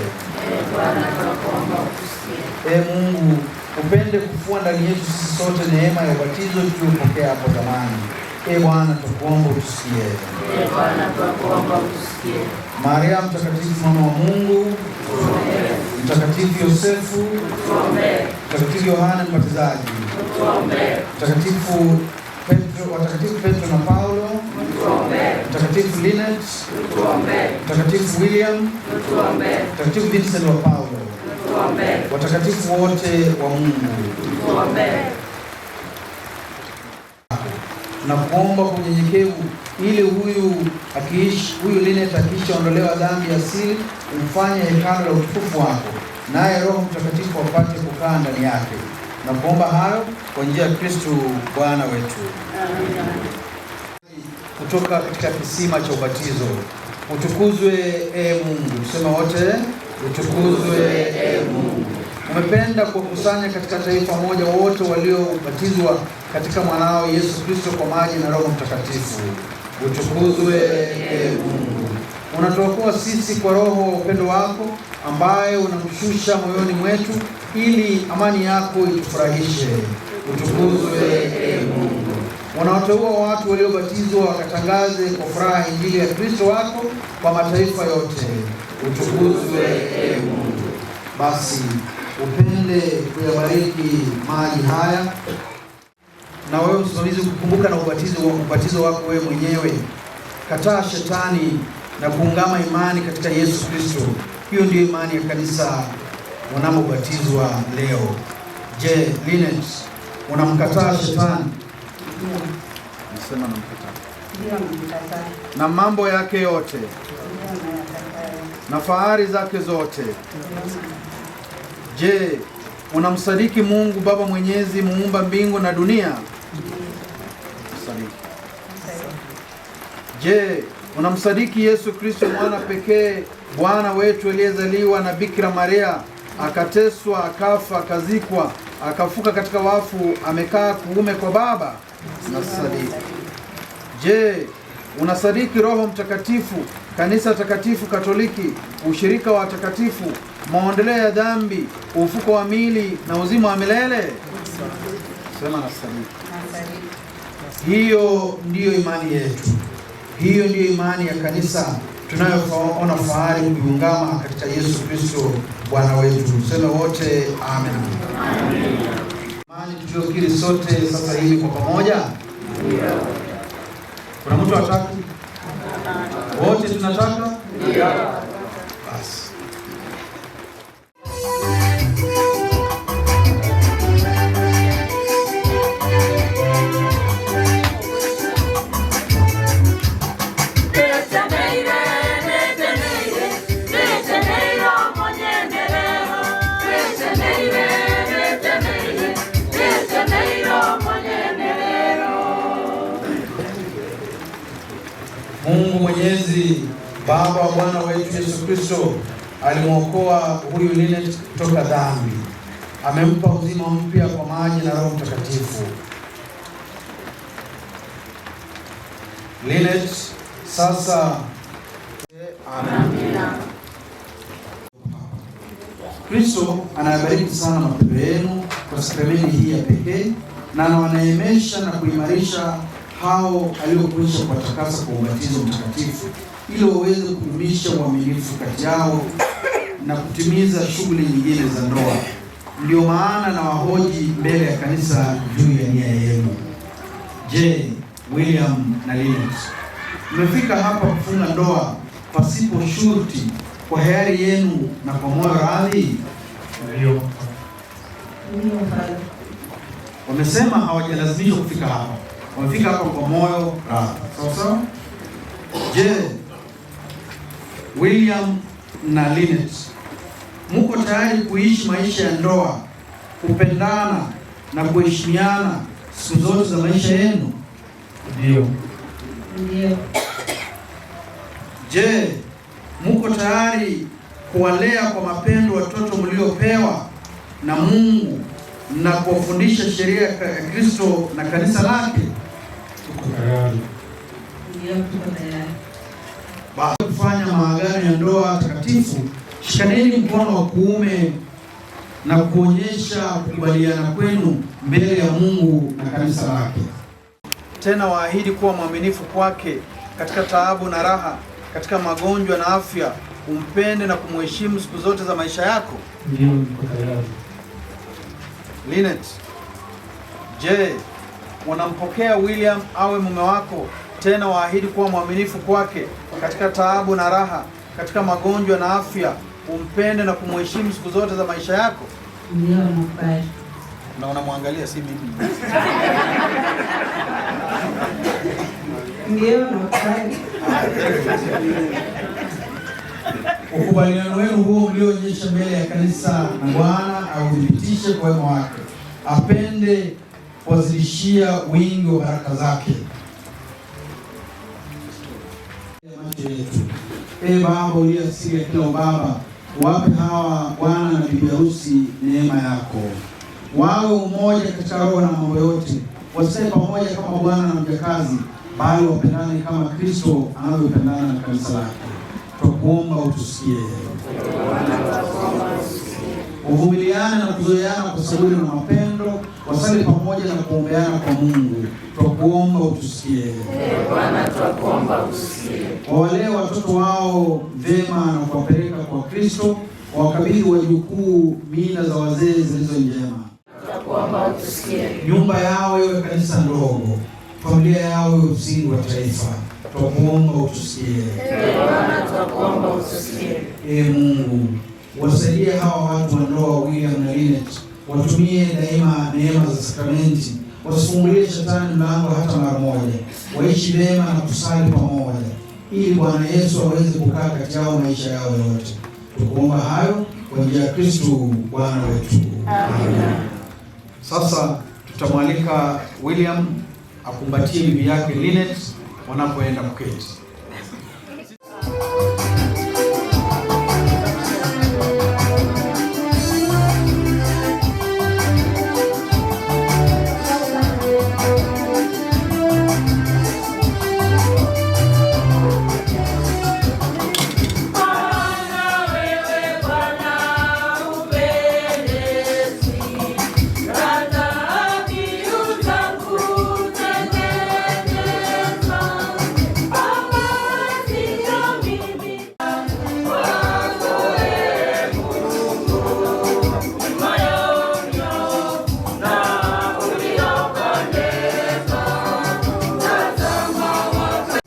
Ee Mungu, upende kufua ndani yetu sisi sote neema ya ubatizo tuliopokea hapo zamani. Ee Bwana, twakuomba utusikie. Maria Mtakatifu, mama wa Mungu, Mtakatifu Yosefu, Mtakatifu Yohane Mbatizaji, Mtakatifu Petro, watakatifu Petro na Paulo, Mtakatifu Linet, Mtakatifu William, Mtakatifu Vincent wa Paulo, watakatifu wote wa Mungu, tunakuomba kwa unyenyekevu ili huyu Linet akiishaondolewa dhambi asili, umfanye hekalu la utukufu wako, naye Roho Mtakatifu apate kukaa ndani yake. Na kuomba hayo kwa njia ya Kristo Bwana wetu. Kutoka katika kisima cha ubatizo. Utukuzwe e Mungu. Sema wote, utukuzwe e Mungu. Umependa kuwakusanya katika taifa moja wote waliobatizwa katika mwanao Yesu Kristo kwa maji na Roho Mtakatifu. Utukuzwe e Mungu. Unatuokoa sisi kwa Roho wa upendo wako ambaye unamshusha moyoni mwetu ili amani yako itufurahishe. Utukuzwe e Mungu. Unawateua watu waliobatizwa wakatangaze kwa furaha Injili ya Kristo wako kwa mataifa yote. Utukuzwe e Mungu. Basi upende kuyabariki maji haya, na wewe msimamizi kukumbuka na ubatizo wako wewe mwenyewe. Kataa shetani na kuungama imani katika Yesu Kristo. Hiyo ndiyo imani ya kanisa wanamobatizwa leo. Je, Linet, unamkataa shetani? Nasema namkataa. Ndio, namkataa. Na mambo yake yote. Ndio, nayakataa. Na fahari zake zote. Je, unamsadiki Mungu Baba Mwenyezi, muumba mbingu na dunia? Msadiki. Je, unamsadiki Yesu Kristo mwana pekee Bwana wetu aliyezaliwa na Bikira Maria, akateswa, akafa, akazikwa, akafuka katika wafu, amekaa kuume kwa Baba? Nasadiki. Je, unasadiki Roho Mtakatifu, kanisa takatifu Katoliki, ushirika wa watakatifu, maondoleo ya dhambi, ufuko wa miili na uzima wa milele? Sema nasadiki. Hiyo ndiyo imani yetu. Hiyo ndiyo imani ya kanisa tunayoona fahari kuiungama katika Yesu Kristo Bwana wetu. Tuseme wote amen. Imani tuliyokiri sote sasa hivi kwa pamoja. Kuna mtu hataki? Wote tunataka? Ndio. Basi. Mungu Mwenyezi, Baba wa Bwana wetu Yesu Kristo, alimwokoa huyu Linet kutoka dhambi. Amempa uzima mpya kwa maji na Roho Mtakatifu. Linet, sasa amen. Kristo anayabariki sana mapendo yenu kwa sakramenti hii ya pekee, na anawaneemesha na kuimarisha hao aliokwisha kuwatakasa kwa ubatizo mtakatifu, ili waweze kudumisha uaminifu kati yao na kutimiza shughuli nyingine za ndoa. Ndio maana na wahoji mbele ya kanisa juu ya nia yenu. Je, William na Linet, mmefika hapa kufunga ndoa pasipo shurti kwa hiari yenu na kwa moyo radhi? Ndio. Ndio, Padre. Wamesema hawajalazimishwa kufika hapa, wamefika hapa kwa moyo radhi. Sawa sawa. Je, William na Linet, muko tayari kuishi maisha ya ndoa, kupendana na kuheshimiana siku zote za maisha yenu? Ndio. Ndio. Je, muko tayari kuwalea kwa mapendo watoto mliopewa na Mungu na kuwafundisha sheria ya Kristo na kanisa lake? Tuko tayari. Ndio, tuko tayari. Basi kufanya maagano ya ndoa takatifu, shikaneni mkono wa kuume na kuonyesha kukubaliana kwenu mbele ya Mungu na kanisa lake. Tena waahidi kuwa mwaminifu kwake katika taabu na raha, katika magonjwa na afya, umpende na kumheshimu siku zote za maisha yako. Ndio, niko tayari. Linet, je, unampokea William awe mume wako? Tena waahidi kuwa mwaminifu kwake katika taabu na raha, katika magonjwa na afya, umpende na kumheshimu siku zote za maisha yako? Ndio, nakubali. Na unamwangalia, si mimi. Ndio, nakubali. Ukubaliano wenu huo mlioonyesha mbele ya kanisa na Bwana authibitishe kwa wema wake, apende kuwazidishia wingi wa baraka zake. Macho yetu. Ee Baba uliye asili ya kila ubaba, wape hawa bwana na bibi harusi neema yako, wawe umoja katika roho na mambo yote, wasikae pamoja kama bwana na mjakazi, bali wapendane kama Kristo anavyopendana na kanisa lake. Twakuomba utusikie. Uvumiliane na kuzoeana kwa saburi na mapendo, wasali pamoja na kuombeana kwa Mungu. Twakuomba utusikie. Bwana, twakuomba utusikie. Wawalee watoto wao vyema na kuwapeleka kwa Kristo, wawakabidhi wajukuu mila za wazee zilizo njema. Twakuomba utusikie. Nyumba yao iwe kanisa ndogo, familia yao iwe msingi wa taifa. Twakuomba utusikie. Bwana, twakuomba utusikie. Ee Mungu, wasaidie hawa watu wa ndoa William na Linet, watumie daima neema za sakramenti, wasifungulie shetani mlango hata mara moja, waishi vyema na kusali pamoja, ili Bwana Yesu aweze kukaa kati yao maisha yao yote. Tukuomba hayo kwa njia ya Kristo Bwana wetu. Amina. Sasa tutamwalika William akumbatie bibi yake Linet wanapoenda kuketi. Bwana wewe Bwana upendezi, radhi utakutengeneza, Baba sio mimi wako ee Mungu, moyo na uliopendeza, tazama waka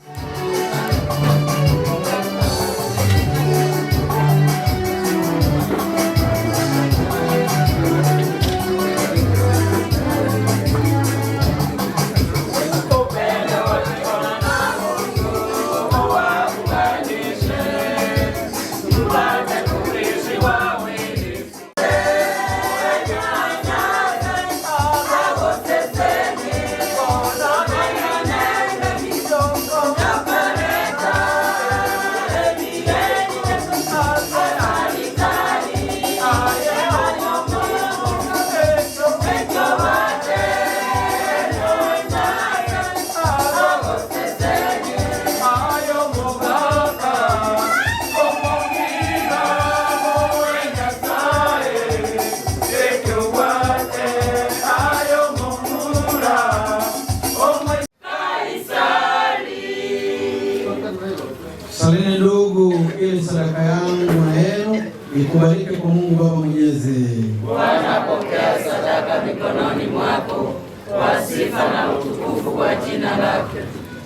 Salini ndugu, ili sadaka yangu na yenu ikubalike kwa Mungu Baba Mwenyezi. Bwana, pokea sadaka mikononi mwako kwa sifa na utukufu Utukufu kwa jina lake,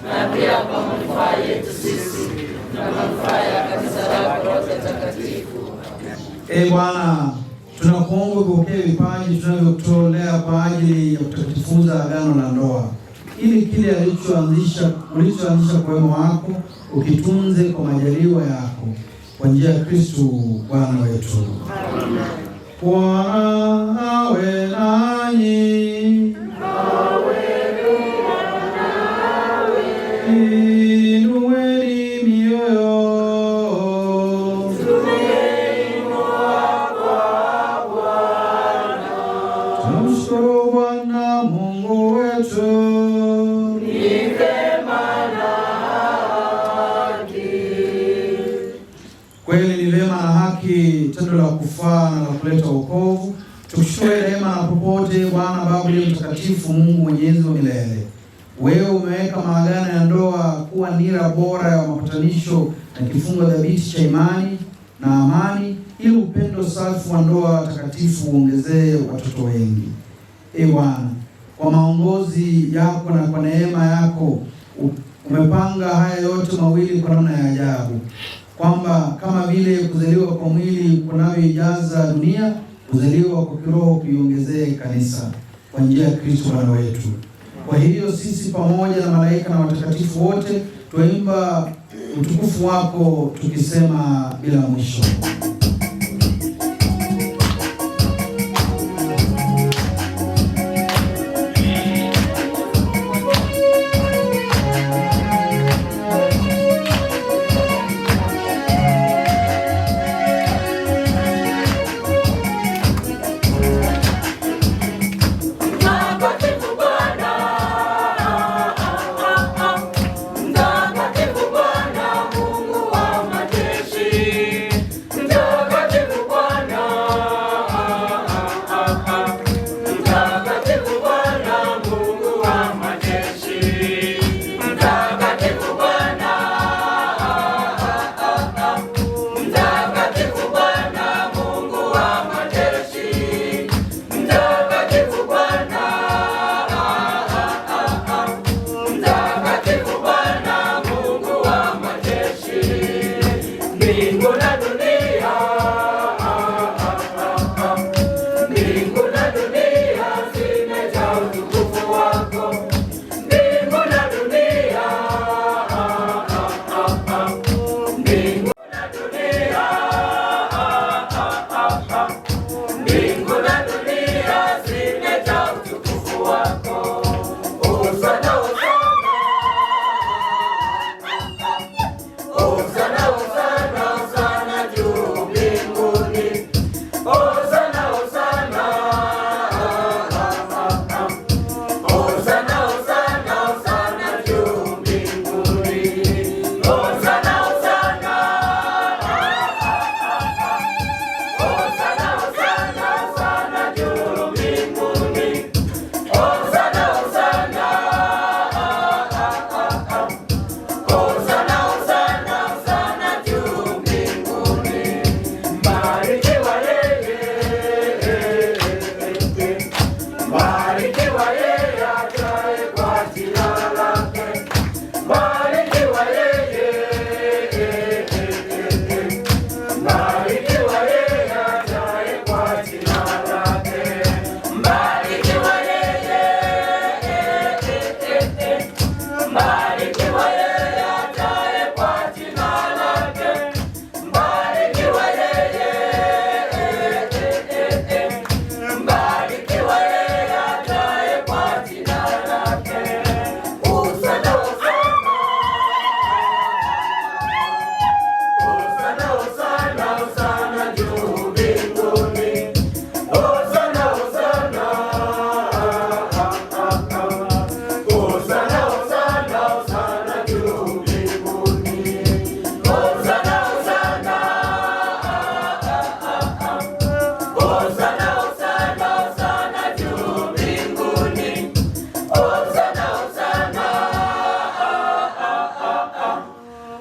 na pia kwa manufaa yetu sisi na manufaa ya kanisa lako lote takatifu. Ee Bwana, tunakuomba upokee vipaji tunavyotolea kwa ajili ya kutakatifuza agano la ndoa, ili kile ulichoanzisha kwa wema wako ukitunze kwa majaliwa yako, kwa njia ya Kristo Bwana wetu. Bwana awe nanyi. Inueni mioyo. Tumshukuru Bwana Mungu wetu. Ni vema na haki. Kweli ni vema na haki, tendo la kufaa na la kuleta wokovu. Tukushukuru daima na popote, Bwana Baba uliye mtakatifu, Mungu mwenyezi wa milele. Wewe umeweka maagano ya ndoa kuwa nira bora ya mapatanisho na kifungo thabiti cha imani na amani, ili upendo safi wa ndoa takatifu uongezee watoto wengi. Ee Bwana, kwa maongozi yako na kwa neema yako umepanga haya yote mawili kwa namna ya ajabu, kwamba kama vile kuzaliwa kwa mwili kunavyoijaza dunia, kuzaliwa kwa kiroho kuiongezee kanisa kwa njia ya Kristo Bwana wetu. Kwa hiyo sisi pamoja na malaika na watakatifu wote twaimba utukufu wako tukisema bila mwisho. Mtakatifu Bwana, Mtakatifu Bwana, Mungu wa majeshi. Mtakatifu Bwana, Mtakatifu Bwana, Mungu wa majeshi. Mtakatifu Bwana, Mtakatifu Bwana, Mungu wa majeshi. Mtakatifu Bwana, Mtakatifu Bwana, Mungu wa majeshi. Mbingu na dunia, mbingu na dunia zimejaa utukufu wako. Mbingu na dunia, mbingu na dunia, mbingu na dunia zimejaa utukufu wako. Hosana, hosana, hosana, hosana, hosana juu mbinguni. Hosana, hosana, hosana, hosana, hosana juu mbinguni. Hosana, hosana, hosana, hosana, hosana juu mbinguni. Hosana, hosana, hosana, hosana, hosana juu mbinguni. Mbarikiwa yeye, mbarikiwa yeye ajaye kwa jina lake. Mbarikiwa yeye, mbarikiwa yeye ajaye kwa jina lake. Mbarikiwa yeye, mbarikiwa yeye ajaye kwa jina lake. Mbarikiwa yeye, mbarikiwa yeye ajaye kwa jina lake. Hosana, hosana, hosana, hosana, hosana juu mbinguni. Hosana, hosana, hosana, hosana, hosana juu mbinguni. Hosana, hosana, hosana, hosana, hosana juu mbinguni. Hosana, hosana,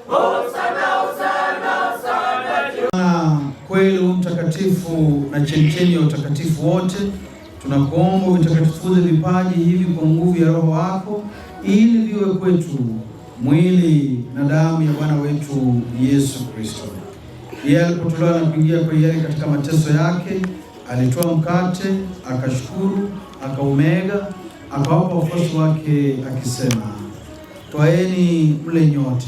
hosana, hosana, hosana juu. Na kweli u mtakatifu na chemchemi ya utakatifu wote. Tunakuomba uvitakatifuze vipaji hivi kwa nguvu ya Roho wako, ili viwe kwetu mwili na damu ya Bwana wetu Yesu Kristo. Yeye alipotolewa na kuingia kwa hiari katika mateso yake, alitoa mkate, akashukuru, akaumega, akawapa wafuasi wake akisema, twaeni mle nyote,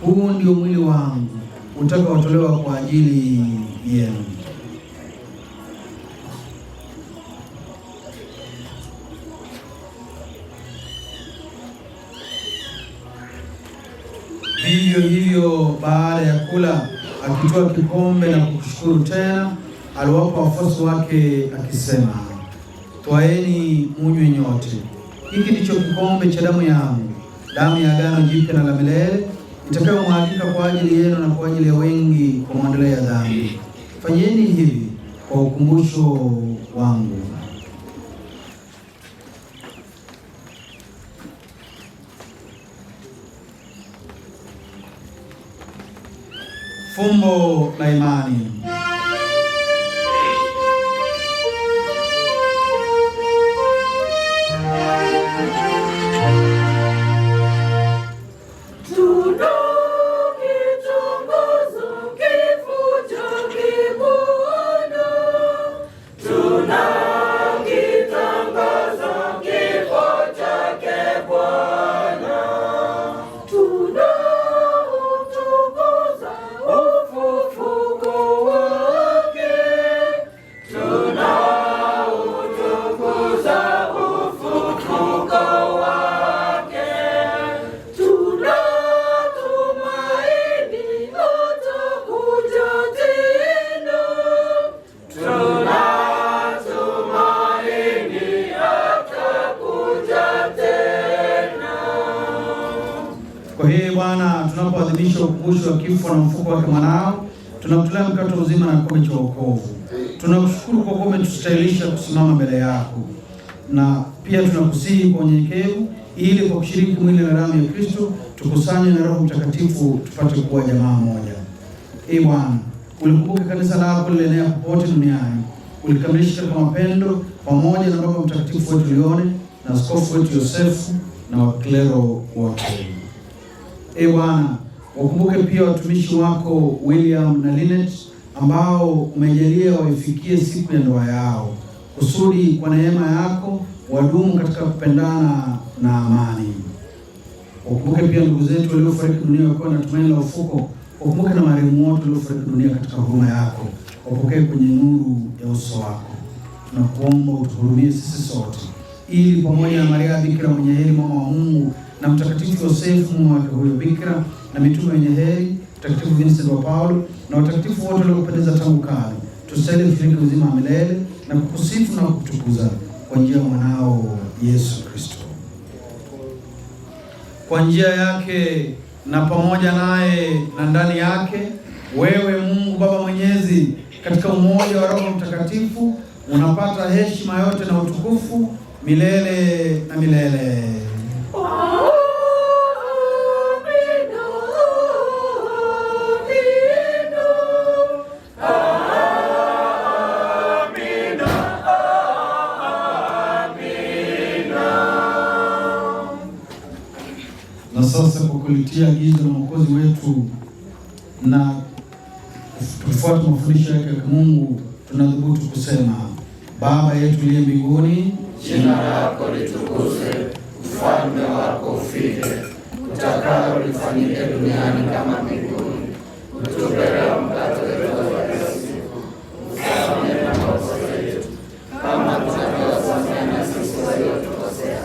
huu ndio mwili wangu utakaotolewa kwa ajili yenu. Vivyo hivyo baada ya kula, akitoa kikombe na kukushukuru tena, aliwapa wafuasi wake akisema, twaeni munywe nyote, hiki ndicho kikombe cha damu yangu, damu ya agano jipya na la milele, itakayomwagika kwa ajili yenu na kwa ajili ya wengi kwa maondoleo ya dhambi. Fanyeni hivi kwa ukumbusho wangu. Fumbo la imani. Tunakitangaza kifo chake Bwana, tunakitangaza kifo chake Bwana, tunautukuza ufufuko wake, tunautukuza ufufuko wake, tunatumaini atakuja tena, tunatumaini atakuja tena. Kwa hiyo Bwana, tunapoadhimisha ukumbusho wa kifo na mfuko wake mwanao, tunakutolea mkate wa uzima na kikombe cha wokovu. Tunakushukuru kwa kuwa umetustahilisha kusimama mbele yako, na pia tunakusihi kwa unyenyekevu, ili kwa kushiriki mwili na damu ya Kristo tukusanywe na Roho Mtakatifu tupate kuwa jamaa moja. Ee Bwana, ulikumbuke kanisa lako lilienea popote duniani, ulikamilisha katika mapendo pamoja na Baba Mtakatifu wetu Leone na askofu wetu Yosefu na waklero wake. Ee Bwana, wakumbuke pia watumishi wako William na Linet ambao umejalia waifikie siku ya ndoa yao, kusudi kwa neema yako wadumu katika kupendana na amani. Wakumbuke pia ndugu zetu waliofariki dunia wakiwa na tumaini la ufuko. Wakumbuke na marehemu wote waliofariki dunia katika huruma yako, wapokee kwenye nuru ya uso wako. Tunakuomba utuhurumie sisi sote, ili pamoja na Maria Bikira mwenye heri, mama wa Mungu, na Mtakatifu Yosefu mume wake huyo Bikira, na mitume wenye heri, Mtakatifu Vincent wa Paulo, na watakatifu wote waliokupendeza tangu kale, tustahili kushiriki uzima wa milele na kukusifu na kukutukuza kwa njia ya mwanao Yesu Kristo. Kwa njia yake na pamoja naye na ndani yake, wewe Mungu Baba Mwenyezi, katika umoja wa Roho Mtakatifu, unapata heshima yote na utukufu milele na milele. Amina, amina, amina, amina. Na sasa kwa kulitia agizo la Mwokozi wetu na kufuata mafundisho yake ya Mungu, tunadhubutu kusema: Baba yetu uliye mbinguni, Jina lako litukuzwe, ufalme wako ufike, utakalo lifanyike duniani kama mbinguni. Utupe leo mkate wetu wa kila siku, utusamehe makosa yetu kama tunavyowasamehe na sisi waliotukosea,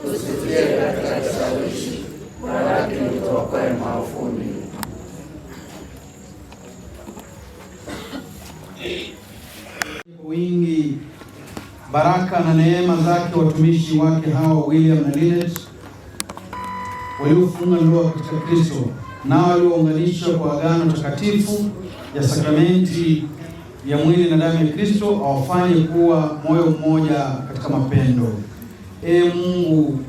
usitutie katika kishawishi, walakini utuokoe maovuni. Kwa wingi baraka na neema zake watumishi wake hawa William na Linet waliofunga ndoa katika Kristo, nao waliounganishwa kwa agano takatifu ya sakramenti ya mwili na damu ya Kristo, awafanye kuwa moyo mmoja katika mapendo. Ee Mungu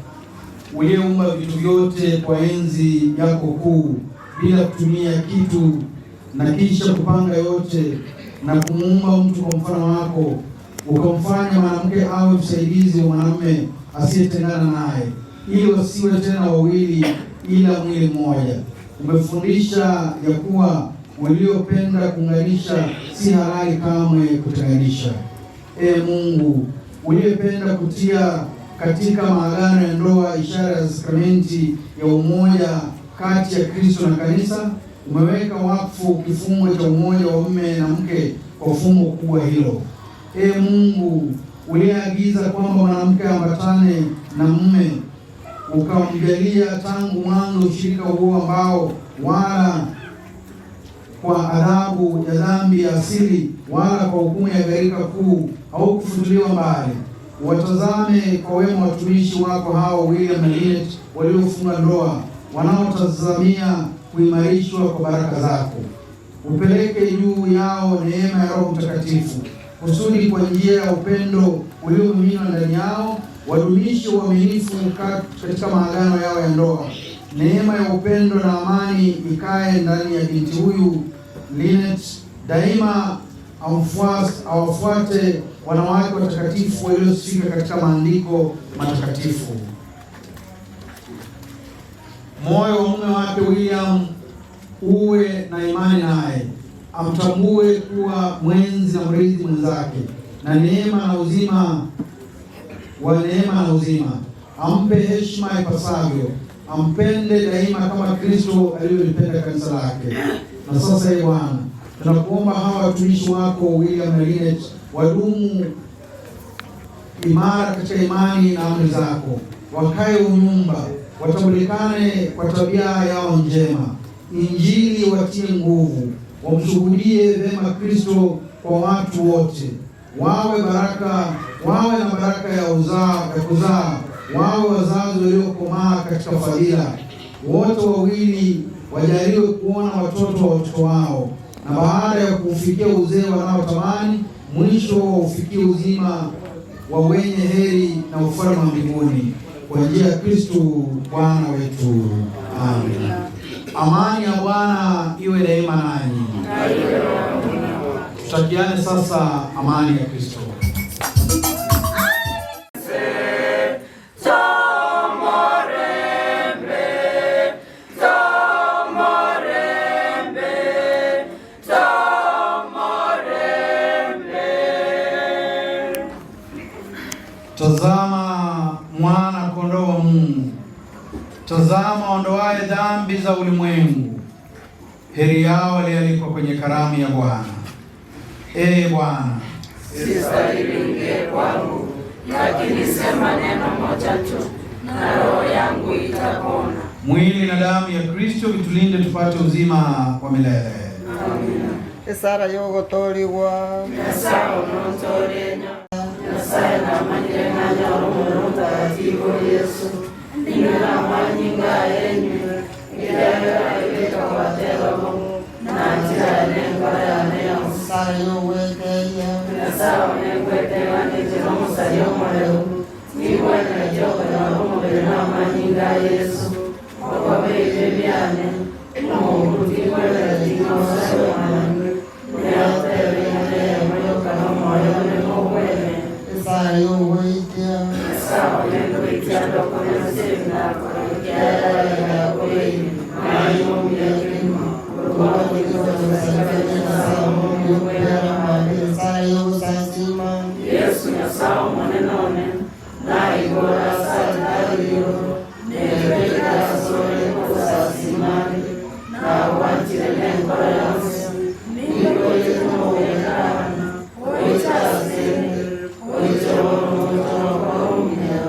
uliyeumba vitu vyote kwa enzi yako kuu bila kutumia kitu, na kisha kupanga yote na kumuumba mtu kwa mfano wako, Ukamfanya mwanamke awe msaidizi wa mwanamume asiyetengana naye, ili wasiwe tena wawili, ila mwili mmoja. Umefundisha ya kuwa uliopenda kuunganisha si halali kamwe kutenganisha. Ee Mungu uliyependa kutia katika maagano ya ndoa ishara ya sakramenti ya umoja kati ya Kristo na kanisa, umeweka wakfu kifungo cha umoja wa mume na mke kwa fumbo kubwa hilo. Ee Mungu uliyeagiza kwamba mwanamke ambatane na mume, ukamjalia tangu mwanzo ushirika huo ambao wala kwa adhabu ya dhambi ya asili wala kwa hukumu ya gharika kuu haukufutuliwa mbali. Watazame kwa wema watumishi wako hao William na Linet waliofunga ndoa, wanaotazamia kuimarishwa kwa baraka zako. Upeleke juu yao neema ya Roho Mtakatifu, kusudi kwa njia ya upendo uliomiminwa ndani yao wadumishe uaminifu katika maagano yao ya ndoa. Neema ya upendo na amani ikae ndani ya binti huyu Linet daima, awafuate wanawake watakatifu waliosifika katika maandiko matakatifu. Moyo wa mume wake William uwe na imani naye, amtambue kuwa mwenzi na mrithi mwenzake, na neema na uzima wa neema na uzima, ampe heshima ipasavyo, ampende daima kama Kristo alivyolipenda kanisa lake. Na sasa, ee Bwana, tunakuomba hawa watumishi wako William na Linet wadumu imara katika imani na amri zako, wakae unyumba, watambulikane kwa tabia yao njema, Injili watie nguvu, wamshuhudie vema Kristo kwa watu wote, wawe baraka, wawe na baraka ya kuzaa, wawe wazazi waliokomaa katika fadhila. Wote wawili wajaliwe kuona watoto wa watoto wao, na baada ya kuufikia uzee wanaotamani, mwisho waufikie uzima wa wenye heri na ufalme wa mbinguni, kwa njia ya Kristo Bwana wetu. Amen. Amani ya Bwana iwe daima nanyi. Tutakiane sasa amani ya Kristo. Tazama mwana kondoo wa Mungu, tazama ondoaye dhambi za ulimwengu. Heri yao walioalikwa kwenye karamu ya Bwana. Ee Bwana, Sistahili uingie kwangu, lakini sema neno moja tu, na roho yangu itapona. Mwili na damu ya Kristo vitulinde tupate uzima wa milele. Amina. Esara yogotoligwa. Nyasaye onontore, Nyasaye namanyire ng'anyora omwoyo Mtakatifu Yesu, ning'ina amanyinga yenywe, ekiagera ebetokwateba bo, nanchira nenkora yane yonsi. Esara yogweteria. Nyasaye onengweteba ninche nomosaria omoreu, nigwenereti okonyora omobere na amanyinga a Yesu, okobeire biane, omogu tigwenereti ng'osoe omanywe, neotebe ing'ana eyemo yoka nomoyo one mokwene. Esara yogweitia. Nyasaye onengweitia ndokonyosia nakora ekiagera yakobeire, naye omuya kegima, Esara yogosasima. Yesu Nyasaye omonene one, naigora ase altari igoro, nebekire asore ogosasimani, nagwanchire nenkora yonsi, nigoche nomogwekana, oiche asende, oiche bono omotoroko omuya.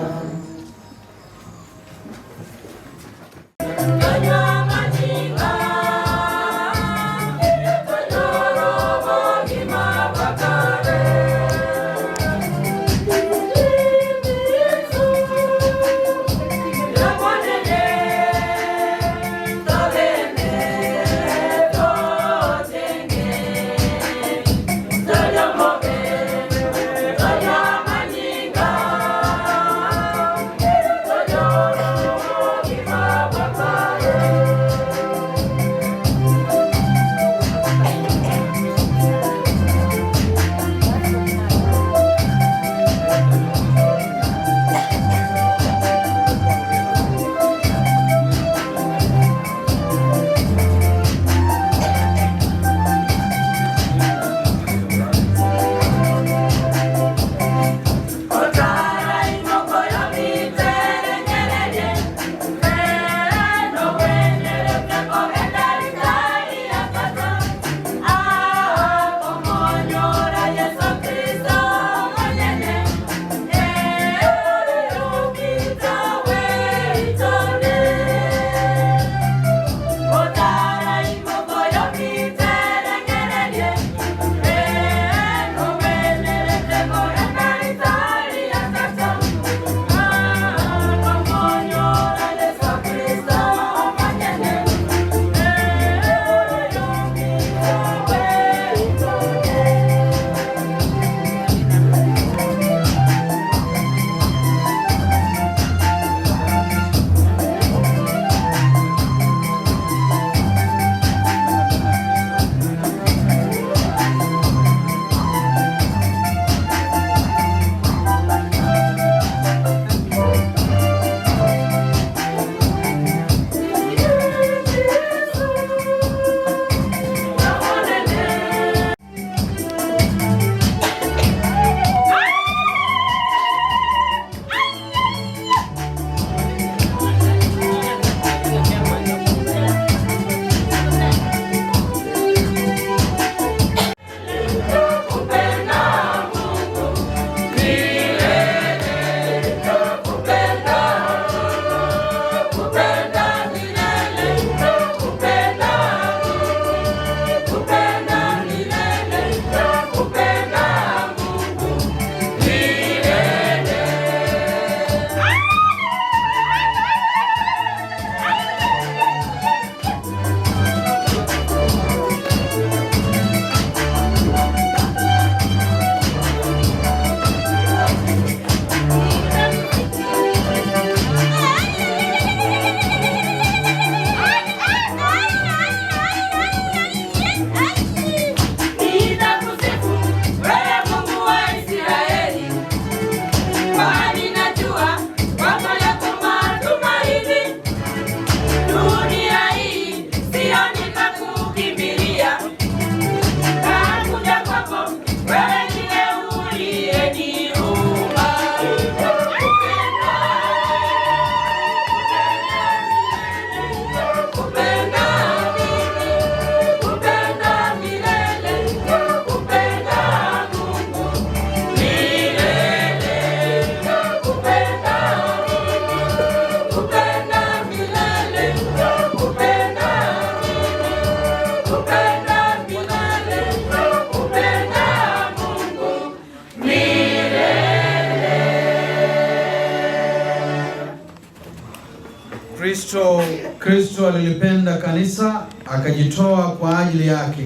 Kristo alilipenda kanisa akajitoa kwa ajili yake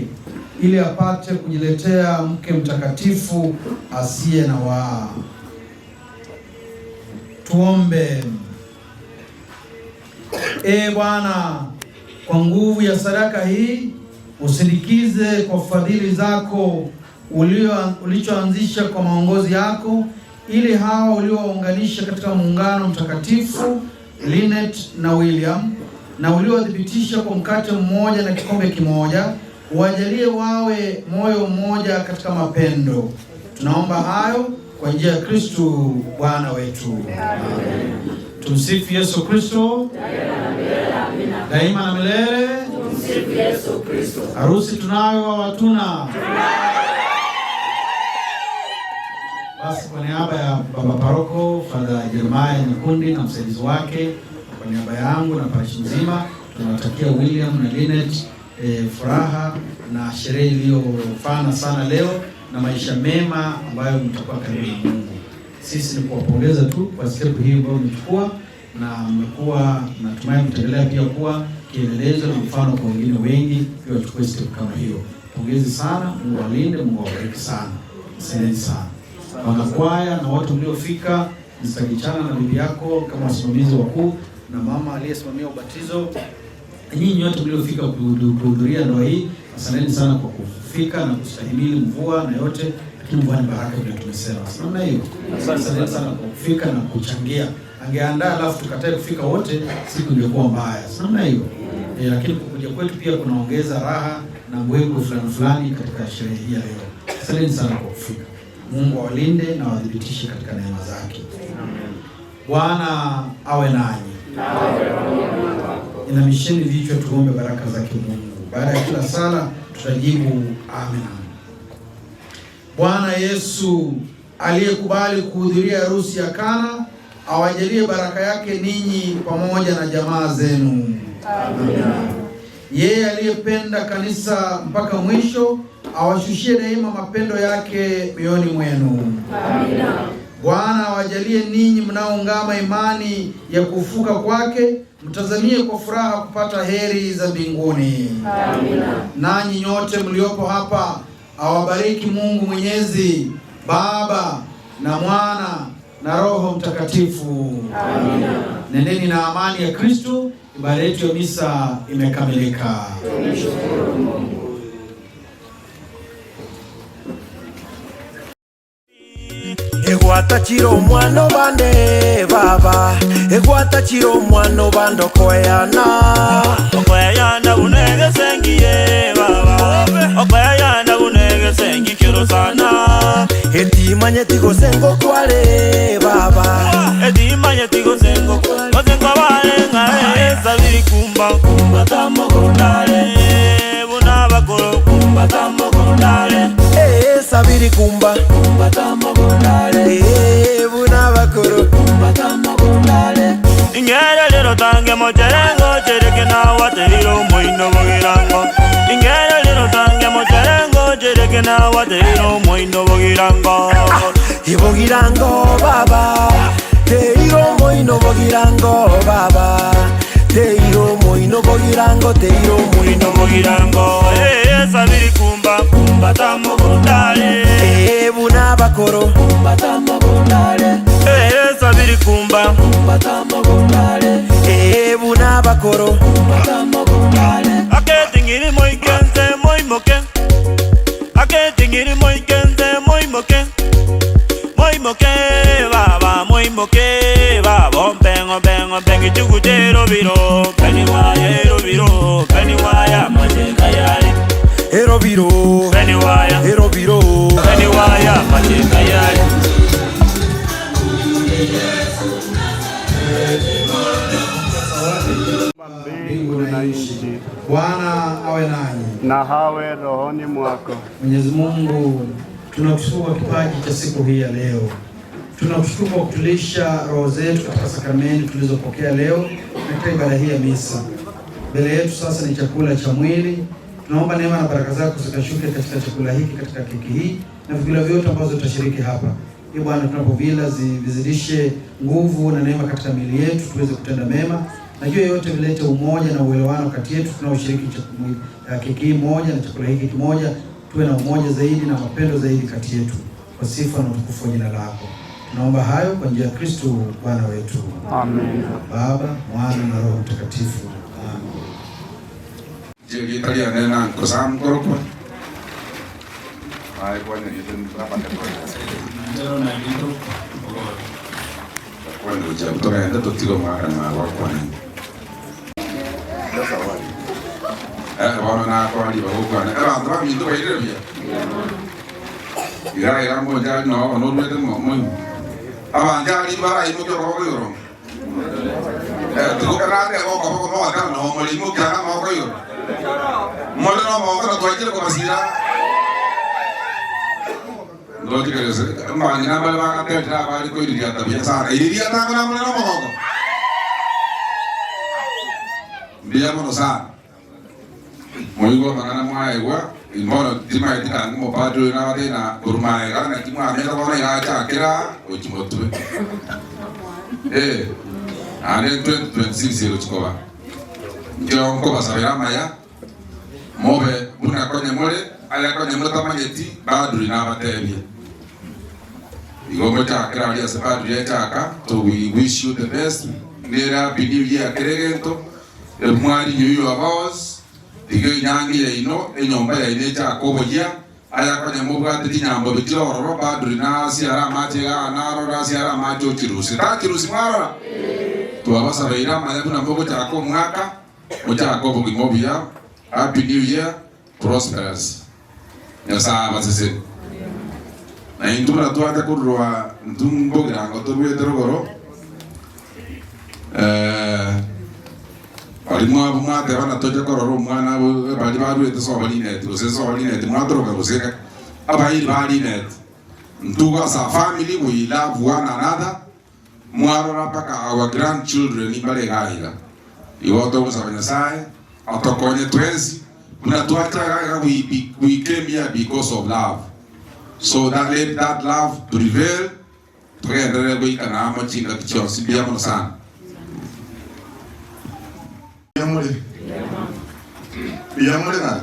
ili apate kujiletea mke mtakatifu asiye na waa. Tuombe. Ee Bwana, kwa nguvu ya sadaka hii usindikize kwa fadhili zako ulichoanzisha kwa maongozi yako, ili hawa uliowaunganisha katika muungano mtakatifu Linet na William, na uliowathibitisha kwa mkate mmoja na kikombe kimoja, uwajalie wawe moyo mmoja katika mapendo. Tunaomba hayo kwa njia ya Kristu Bwana wetu. Amen. Tumsifu Yesu Kristo daima na milele. Tumsifu Yesu Kristo. Harusi tunayo au hatuna? Basi kwa niaba ya baba paroko Father Jeremiah Nyakundi na msaidizi wake, kwa niaba yangu na parish nzima, tunawatakia William na Linet furaha na sherehe iliyofana sana leo na maisha mema ambayo mtakuwa karibu na Mungu. Sisi ni kuwapongeza tu kwa step hii ambayo mmechukua, na mmekuwa, natumai mtaendelea pia kuwa kielelezo na mfano kwa wengine wengi pia wachukue step kama hiyo. Pongezi sana, Mungu awalinde, Mungu awabariki sana. Asanteni sana wanakwaya na watu mliofika, Mr. Gichana na bibi yako kama wasimamizi wakuu na mama aliyesimamia ubatizo, nyinyi nyote mliofika kuhudhuria ndoa hii, asanteni sana kwa kufika na kustahimili mvua na yote, lakini mvua ni baraka vile tumesema. Namna hiyo. Asanteni sana kwa kufika na kuchangia. Angeandaa alafu tukatae kufika wote, siku ingekuwa mbaya. Namna hiyo. Lakini kukuja kwetu pia kunaongeza raha na mbwembwe fulani fulani katika sherehe hii ya leo. Asanteni sana kwa kufika. Mungu awalinde na awadhibitishe katika neema zake. Bwana awe nanyi. Inamisheni vichwa tuombe baraka zake Mungu. Baada ya kila sala tutajibu amina. Bwana Yesu aliyekubali kuhudhuria harusi ya Kana awajalie baraka yake ninyi pamoja na jamaa zenu. Amina. Yeye aliyependa kanisa mpaka mwisho awashushie daima mapendo yake mioyoni mwenu. Amina. Bwana awajalie ninyi mnaoungama imani ya kufufuka kwake, mtazamie kwa furaha kupata heri za mbinguni. Amina. Nanyi nyote mliopo hapa awabariki Mungu Mwenyezi, Baba na Mwana na Roho Mtakatifu. Amina. Nendeni na amani ya Kristo. Ibada yetu ya misa imekamilika. Tumshukuru Mungu. Egwata chiro mwana bande baba, egwata chiro mwana bando koyana, okoyana unege sengiye baba, okoyana unege sengi kiro sana, etimanye tigosengo kwale baba, etimanye tigosengo gosengo bale ngae sabiri kumba kumba tamogondale buna bakolo kumba tamogondale. Sabiri kumba kumba tamogondale, buna bakolo kumba tamogondale. Ingere lero tange mocherengo chereke na wateriro moino bogirango. Ingere lero tange mocherengo chereke na wateriro moino bogirango. Ibogirango baba, teiro moino bogirango baba, teiro moino bogirango, teiro moino bogirango. Sabiri kumba kumba tamogondale, buna bakoro kumba tamogondale. Sabiri kumba kumba tamogondale, buna bakoro kumba tamogondale. Aketingiri moikenze moimoke, aketingiri moikenze moimoke, moimoke baba moimoke baba, bengo bengo bengi chugutero biro, beni waya ero biro, beni waya majenga yale. Ero biro, beni waya, ero biro, beni waya majenga yale. Mbingu na nchi. Bwana awe nanyi na hawe rohoni mwako. Mwenyezi Mungu, tunakushukuru kwa kipaji cha siku hii ya leo. Tunakushukuru kwa kutulisha roho zetu katika sakramenti tulizopokea leo katika ibada hii ya misa. Mbele yetu sasa ni chakula cha mwili. Tunaomba neema na baraka zako zikashuke katika chakula hiki, katika keki hii na vyakula vyote ambazo tutashiriki hapa. Ee Bwana, tunapovila vizidishe nguvu na neema katika miili yetu tuweze kutenda mema. Najua yote vilete umoja na uelewano kati yetu tunaoshiriki keki hii moja na chakula hiki kimoja. Tuwe na umoja zaidi na mapendo zaidi kati yetu, kwa sifa na utukufu wa jina lako. Tunaomba hayo kwa njia ya Kristo Bwana wetu. Amen. Baba, Mwana na Roho Mtakatifu. Amen. Jegitalianena nkosamkorokwa. Tũgenda tũtigo magwakwana bono nakwari bagũkwana abanto baminto bairĩrĩria iraira monjari no norwete moimo abanjari baraimokia okoboko igoro tigukerate gokoboko mogakana no morimokiaga moko igoro more no moko na twaikire kobasira manyina bale bagatetera bari koiriria tabia sana iriria tango na more no mogoko mbia mono sana moigo mangana mwaigwa imbono timaetika ngopadre na batena kurumaega na timwameta bona irachakira ochimotwe ane 2026 ero chikoba ngiro nkobasabira maya mobe buna konye more aya konye more tamanyeti baduri nabatebia igongo chakira aria ase baduri echaka to we wish you the best nera happy new year keregento mwari new year of ours tiga nyangi yaino enyomba yaine echakoboyia aya konye mobwate chinyambo bichire ororo baduri nasiara amache iga narora asiara amache ochirusi tachirusi mwarora twabasabeire amaya buna mogochaka omwaka mochaka obogima obuya. Happy New Year, prosperous. Nyasaye abasese. Na intwe buna twacha korwa intwe mbogirango torwete rogoro bari mwabo mwateba na tocha korora omwana bari barwete sobo Linet gose sobo Linet mwatoroka gose abairi ba Linet ntugo as a family we love one another mwarora mpaka our grandchildren ibaregaira igo togosaba Nyasaye atokonye twensi buna twachaga we came here because of love so that let that love prevail tugenderere goikana amo chingaki chionsi mbuya mono sana. Yamuri. Yamuri nani?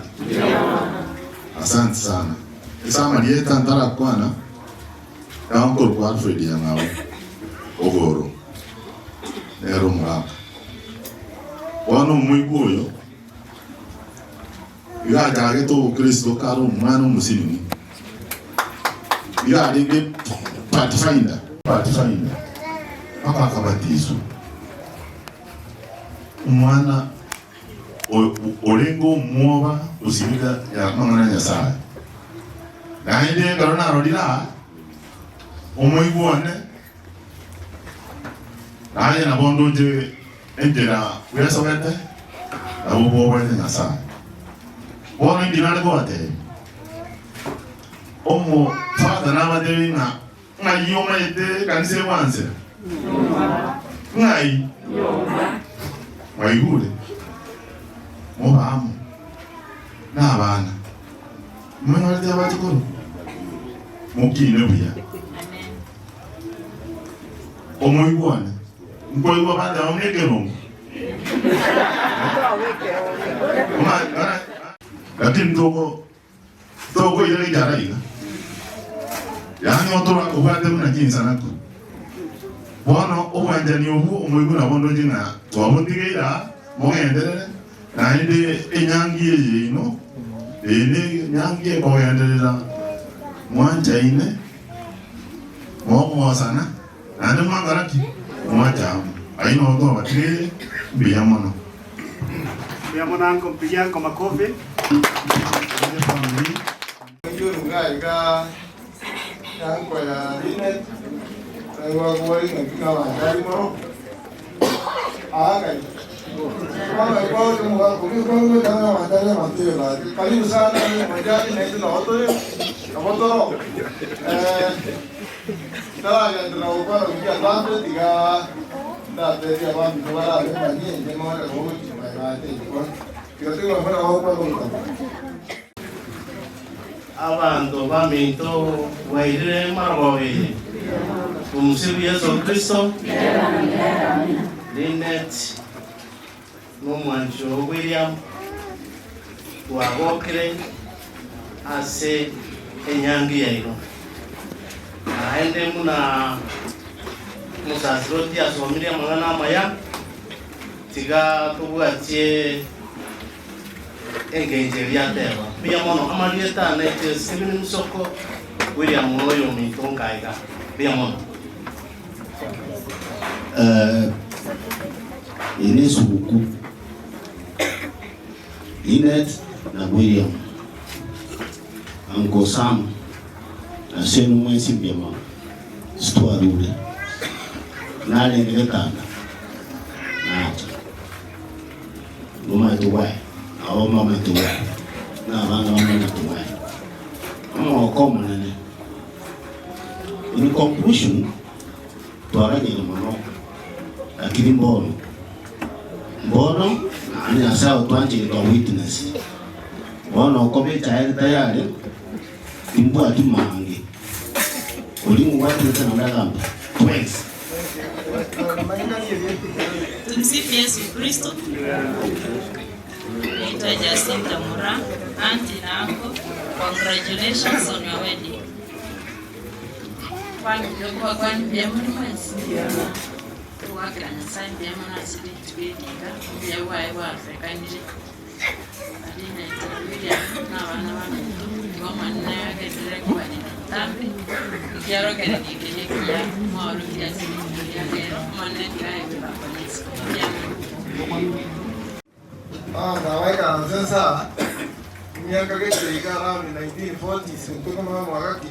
Asante sana. Isama lieta ntara kwana. Ya uncle kwa Alfred ya nawe. Ogoro. Nero muraka. Wano muiguyo. Iga jage to Kristo karo mwana musinini. Iga ringe pathfinder, pathfinder. Paka akabatizwa. Umwana orengo mwoba usibika ya mangana Nyasaye. Naende ngaro narorira omoigwane naye nabondo nje enjera wesobete nabo bobone Nyasaye. Bono ndinare gote omo father nabadewi na ngai yomaete kanise wanse ngai mwaigure mubamu n'abaana mwenalete abatukuru mukine buya omoigwane nkoigwa bande aonekerongo lakini toko toko ile ijara iga yani otora kubate muna kinsa nako bono obwanjani obu omoiguna bondo jina twabondigeira mogenderere naende enyangi eye ino ene nyangi ekogenderera mwanchaine mogosana naende mwangaraki mwachamu aino otobatire mbuya mono. Mbuya mono anko, mpigie anko makofi. Iga yanko ya Linet Karibu sana majani na hizo na watu na watu tara na kwa kuingia bando tiga na teria bando wala na ni ni mo na ko ma te ko tiga tiga mo na ko ko Abantu baminto wairire marwawe. Tumsifu Yesu Kristo. Linet N'omwancho William twagokire ase enyangi yaino naende muna musasiroti asomire amang'ana amaya tiga tobwatie engenje lyateba mbuya mono amalieta nete Stephen Musoko William oyo minto nkaiga mbuya mono. Ene suku Linet na William Uncle Sam na senu mwensi mbyama sitwarule nalengele kanda nacha numaituwae abo mama tuwae na abana bamwe tuwae omwoko munene. In conclusion, twaranyire muno lakini mbono mbono ani asawo twanjire twa witness bono ukobe tayari imbwa tumange ulimu watu tena ndagamba twice. Tumsifu Yesu Kristo. Naitwa Jacinta Mura, auntie na uncle. Congratulations on your wedding. Kwa kwani byamuri mwezi. Tuwakira Nyasaye byamuri asiri tubidika byawaye bafekanire. Ali naitwa William n'abana bantu ngoma nayagendere kubanira tambi. Ikiarogere nikiyekia mwaru kiasiri yagero mane kae bakonisi. Nawaika nsensa miaka gete around 1940s ntuko mama mwakaki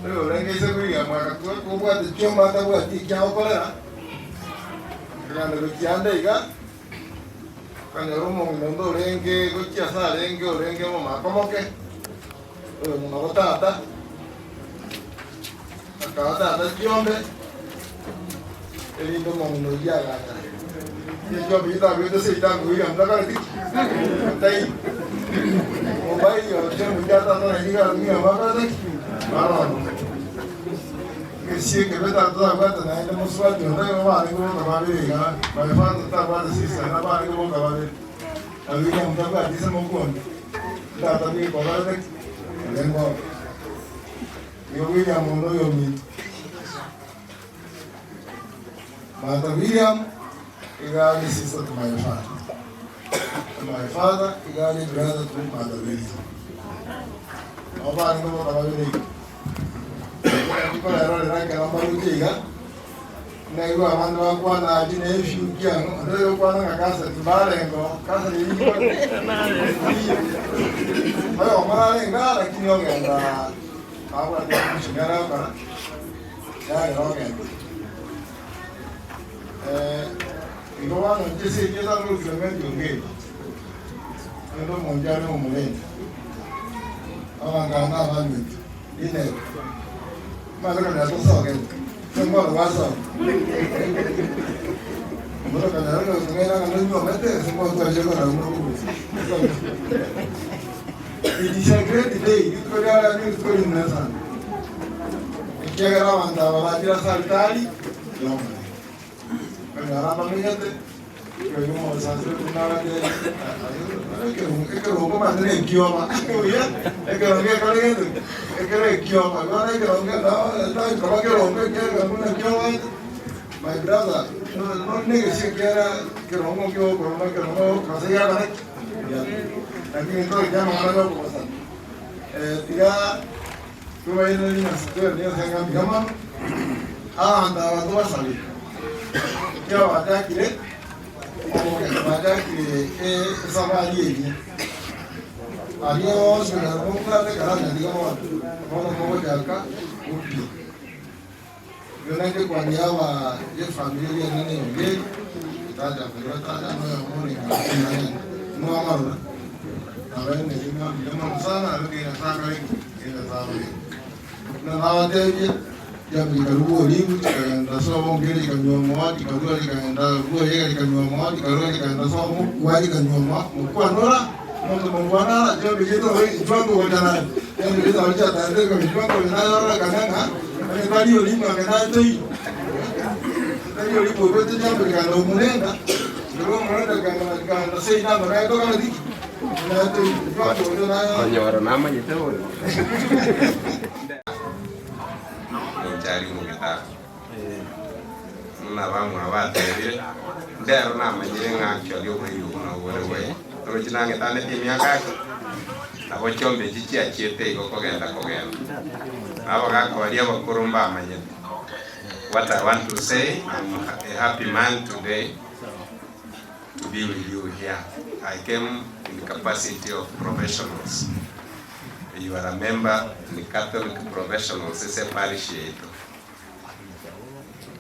leo rengeze kuiga mwaka kubwa choma tabwa tikyaokolera kana gokianda iga kana romo ndo renge gokia sa renge orenge mo makomoke oyo mo tata akata ta chombe elindo mo no yaga. Yo vi ta se ta William la cara ti. Tai. Mobile yo te munja ta ta ni ga ni ma ka ta. Maro. Que si que ve ta ta va ta na mo swa yo ta va ni ko ta va vi ga. Ma fa ta va si sa na va ni ko ta va vi. A William ta va dice mo con. Ta ta ni ko va ta. Lengo. Yo William no yo mi. Mata William Igari sister to my father. My father, Igari brother to Mother William. Oba ngo baba William. Ko la ro ra ka ba rujiga. Na igo abantu bakwana ati ne fyukia ngo ndo kwana ngakasa tibale ngo kasa ni ko. Bayo mara nga lakini ongenda. Abwa de kushingana kwa. Ya ongenda. Iko bano jese jesa ngo Clement yonge. Ndo monjaro omulende. Abangana abami. Ine. Mara kana tosoke. Sembo waso. Mara kana ro ngena kana no mete sembo to jelo na no. It is a great day. You could have a new school in Nasan. Kiagara banda bagira saltari. Yo. Pero mete que yo sacerdote una vez que lo mandé kioma. Es que lo que caliente. Es que kioma. No es que lo que no que lo que una kioma. My brother, no negue si quiera que lo que por no que no que ya aquí entonces ya no lo puedo pasar. Tira tú vas a ir a la situación de llama. Ah, andaba tú vas a salir. Yo batakire batakire safari adiós me la compra de cara digamos bueno como de acá upi yo no que cuando ya va de familia no ni bien tata pero tata no no no amaro a ver me digo yo no sana lo que saca que la sabe no va de ya bikaruo limu tikaenda somo ngeli kanywa mwa tikarua likaenda ruo yega likanywa mwa tikarua likaenda somo wali kanywa mwa mkwa nora mtu mwana jo bijito jwango wajana ya bijito wajana tande ko jwango wajana nora kananga ni bali olimu akenda toi bali olimu bote jambo likalo munenda Konyora namanyite oyo. Njari mugita. Muna bamwe abatebire ndero namanyire ng'akyo lyokweyugo nobore bwe torochi nang'etanete emiaka ake nabo chiombe echi chiachiete igo kogenda kogenda nabo gakoria abakoro mbamanyete. What I want to say, I'm a happy man today to be with you here. I came in the capacity of professionals. You are a member in the Catholic professionals, it's a parish yetu.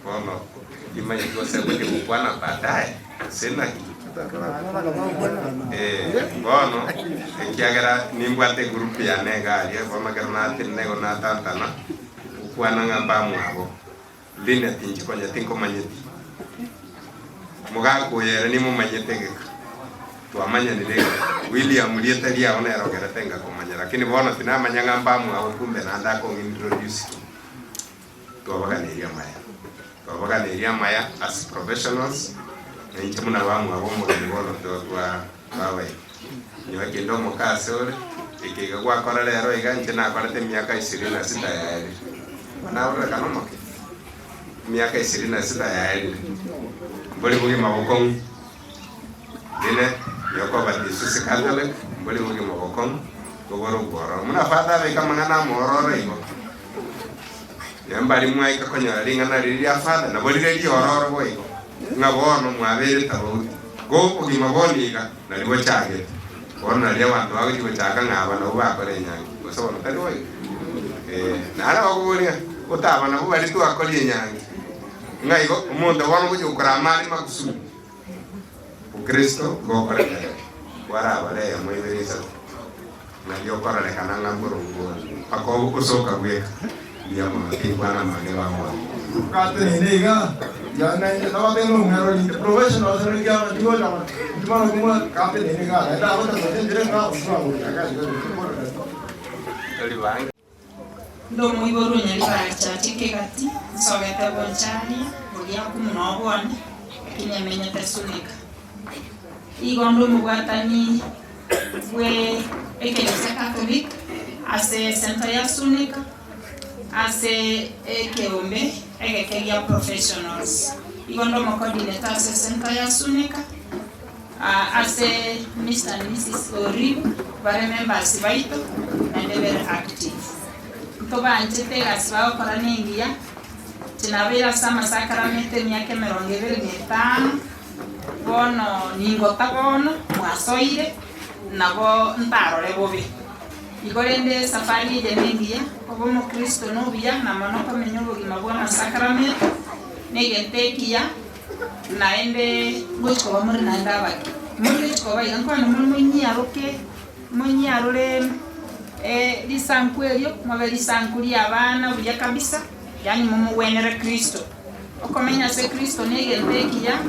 Bono, imanyikose kuti kukwana baadaye. Sina bono, ekiagera nimbwate group ya negaria, bono gernate nego natantana, kukwana ngamba mwabo. Line tinchikonya tinkomanyeti. Mugakuyere nimumanyete geka. Twamanyanire William lieta lia onero geretenga komanya lakini bono tinamanya ngamba mwabo kumbe nanda ko introduce. Twabaganiria maya. Twabaganiria maya as professionals. Ninche muna bamwe abo mugeni bono twa bawe. Nyowe kendo mukase ore ikiga gwakora rero iga nche nakorete miaka 26 yaerire. Naurire kana moke. Miaka 26 yaerire. Mboli bugima bokong'u. Line yoko batisu si Catholic mboli bugima bokong'u goboro gwororo. Muna father beka mang'ana mororo igo. Yambari mwaika konyora ring'ana riria father nabo rire riororo boigo. Ng'a bono mwabere tofauti. Go bugima boniga nari bochagete. Bono naria abanto bagochi gochaka ng'aba nabo bakora enyangi. Gose bono tari boigo. Nara bakoboria otaba nabo bari twakoria enyangi. Ng'a igo omonto bono gochi gokora amani makusudi. Ukristo gokorekana. Warabare moiberesa. Nari okorekana ng'a mborongoro. Paka osoka gweka. Ndiamo tinkwana mange bamwa. Kate nega ya na na tengo un error professional se le llama digo la mano como kate nega la otra se tiene na Ndo muiboru nyarikachache kati nsogete bonchari bugia kumunobone lakini amenyete sunika igo ndo mugwatani we ekenisa Catholic ase center ya Sunika ase ekeombe egekegia professionals igo ndo coordinator ase center ya Sunika ase Mr. and Mrs. Oribu bare members baito and very active tobanchete gasi bagokora nengiya tinabera sama sacramente miaka 25 bono ningota bono mwasoire nabo ntarore bobe igo rende safari eye nengiya obo omokristo nobuya na mono komenya obogima bwa amasacramento negente ekiya naende gochikoba muri naende abake muri gochikoba iga nkono muri monyiaroke monyiarore lisanku elyo mwabe lisanku lya abana buya kabisa yani mumuwenere Kristo okomenya se Kristo negente ekiya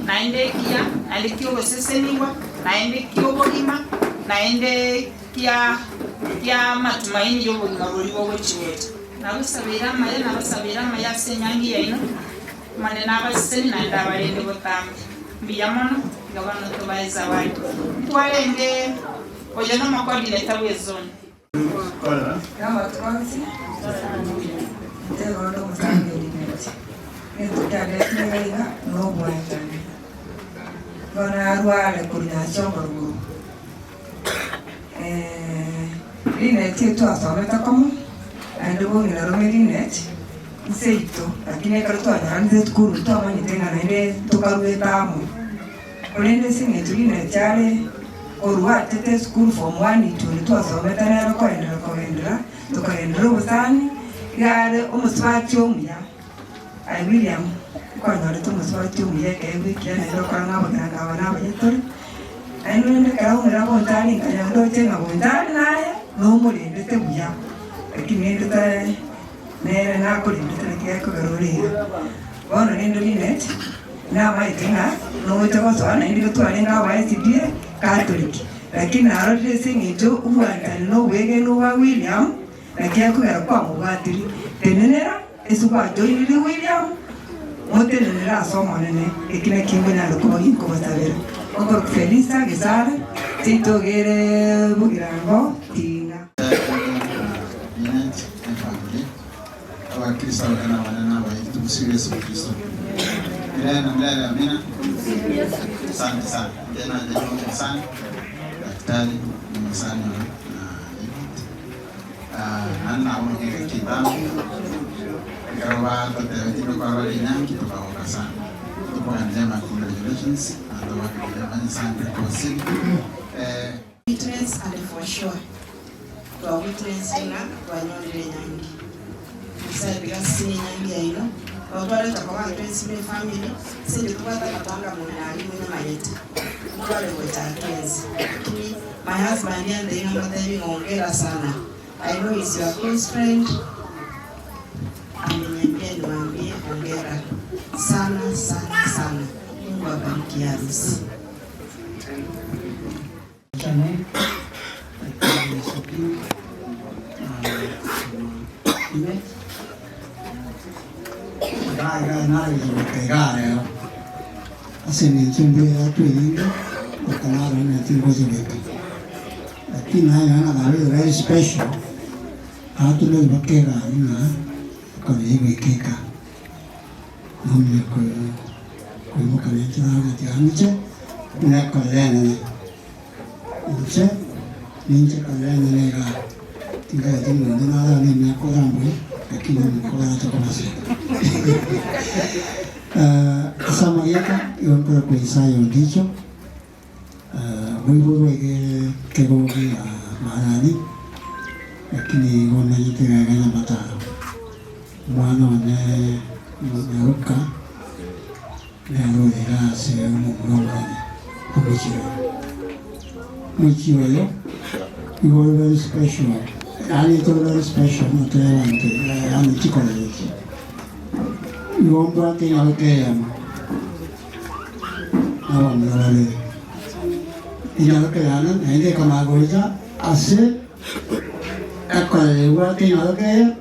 naende ekiya naende kiogoseseniwa naende kiobogima naende kia kia matumaini y'obogima bori bogochigocha nabasabira amaya nabasabira amaya ase enyangi yaino mane nabaseseni naende abarende botambe mbuya mono iga bono tobae zawadi ntwarenge oyo nomocoordinator bwa ezone. Y'amatwansi ntego n'omusangerimenti nitukyaletereiga n'obwanjani bona arware kurinachongo ruguru Linet twasomete komo naende bong'ina rome Linet nseito lakini ekero twanyoranire esukuru twamanyete ng'a naende tokarwete amo korende ase eng'encho Linet yare orwatete esukuru form 1 ituri twasomete nero koendera kogendera tukagendera obosani igare omosubati omuya ai William kwanyorete omosubati omuya ekegwikia naende okora ng'a abaganga aba nabayetore naende rende ekero aumera bonchari nkanyandoche ng'a bonchari naye nomorendete buya lakini rende nere nakorendete naki gekogera ore iga bono rende Linet namaete ng'a nogocha gosoa naende igo twarenge aba SDA Catholic lakini narorire ase eng'encho obwanchani na obwegenu bwa William naki ekogera kwamobwatiri tenenera ase gwajoinire William Motenenera ase omonene ekina kingo nyare koba ginkobasabera okoro Felisa Gesare titogere bugirango tinga Abakristo abana banana baitu tumsifu Yesu Kristo. Milele na milele amina. Asante sana. Tena jambo sana. Daktari ni sana na na mwenye kitabu. Kwa tutaratibu kwa wale nyanki tukaoka sana. Tuko njema, congratulations. And wakati sana kwa sisi. Witness and for sure. Twa witness na twanyonire nyangi. Sabi nyangi aino. Batwale takoba twins me family sindi kubata katanga munali mwene mayete. Twale weta twins. Lakini my husband and the mother hongera sana. I know he's your close friend. Ameniambia niwaambie hongera sana sana sana. Mungu abariki harusi. Very special. Lakini gona mataro mwana ne nyaruka nerurira se omurongani omuchiro yo you were very special ani to very special no te avanti ani chikoleki iwomba te nyaruke ya na inyaruke ya na ende kama goiza ase igual que yo que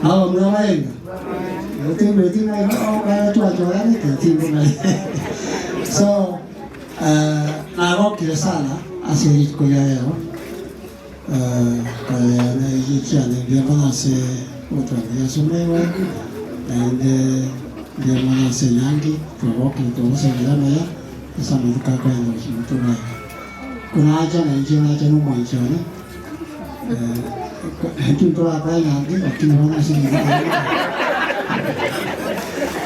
no no venga yo tengo so nagokire sana ase koyaero kaya ichiane byamanase otwa sumewa and byamanase nyangi provoke to se llama ya esa música cuando se kuna acha na ichiana acha no mwanchone tuntola kwa nyangi lakini wana si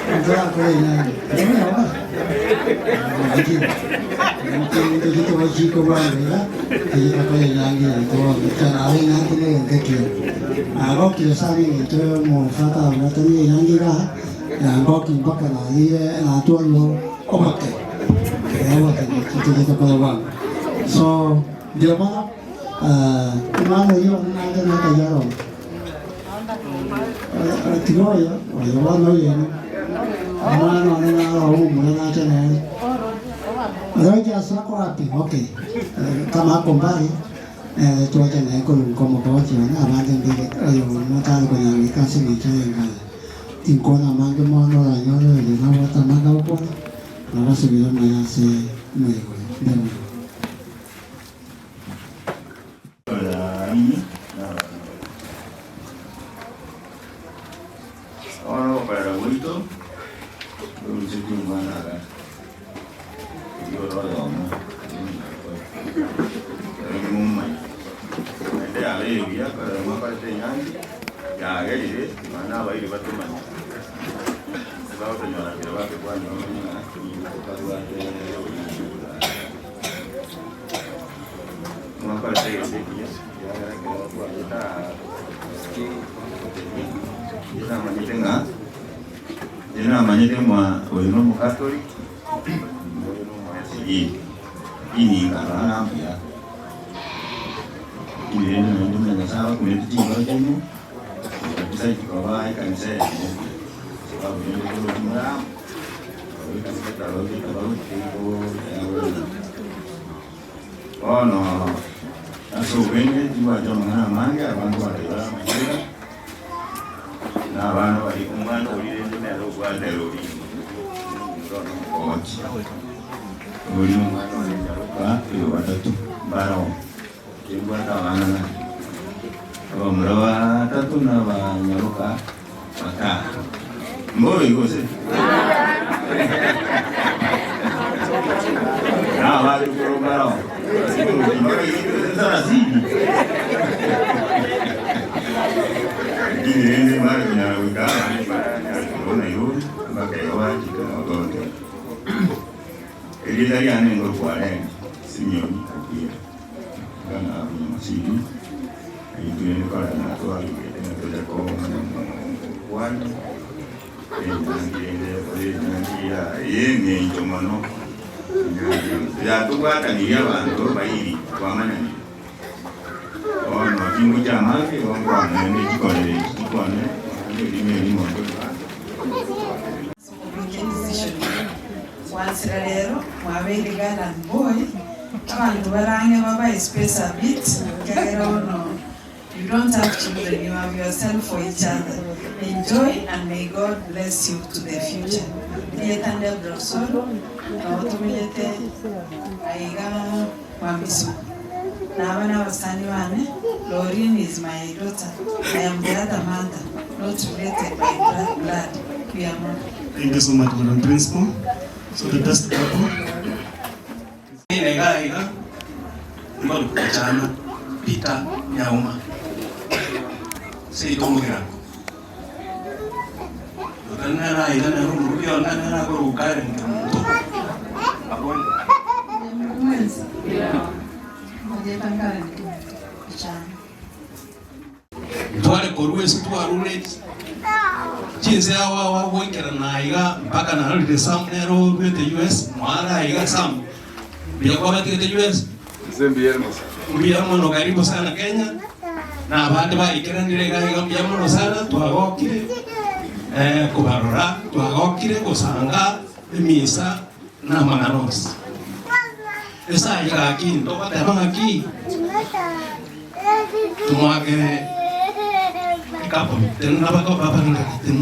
tuntola kwa nyangi ndio ndio ndio chiko bwana ila kwa nyangi ndio tena nyangi ndio ngekio agoki sari ndio mo fata na nyangi ga agoki mpaka na ile na tulo obake obake kitu kwa so ndio maana mano yo nada na kayaro tigoya oyo wano yeno mano na o mwana tena roja sako wapi okay kama kombari tuaje na con como boche na abande ndile oyo no tal con la casi ni chenga tinkona mange mono la yo le na wata manga ko na basi bila na se mwego ndio. Na abana bari omwana orire nero gwandero ori. Ochi. Ori omwana ori nyaruka iyo batatu baro. Kibwata abana abamura batatu n'abanyaruka batanu. Mboyo igose. Na bari kuromba. Lakini mara kinaweka Nairobi mpaka yawachika watoto. Elitari ane ngorkware Simeon Akira. Kana abu masidi. Itu ni kala na to ali na to jako kwani. Enyangi ya yenge njomono. Ya tubwata ni abantu bayiri kwamanya. Ono kingu chamake ongwane ni chikolere chikwane ni ni mondo. Wansira lero mwabeire garden boy abantu barange baba space a bit kagera ono. You don't have children, you have yourself for each other. Enjoy and may God bless you to the future. Ndietande brosoro na otumilete aiga mwamisu. Na abana basani bane, Lauren is my daughter. I am the other mother, not related by blood. We are not. Thank you so much, Madam Principal. So the best couple. Iga mbali kuchana Peter Nyauma. Seitomugera. Utanara ila na rumu yo na na ko ukare mtu. Abone. Mwenzi. Mujepangana kuchana. Twale korwesi twarure chinse awa wa wekera naiga mpaka na rite sam nero rwete US mwara iga sam. Bila kwa bati US. Mbia mono karibu sana Kenya. Na abandi baikeranire iga mbia mono sana twagokire kubarora twagokire gusanga emisa na mang'anos. Esa igaki ndobatema ng'aki tumwakere kapo tena bako baba ngati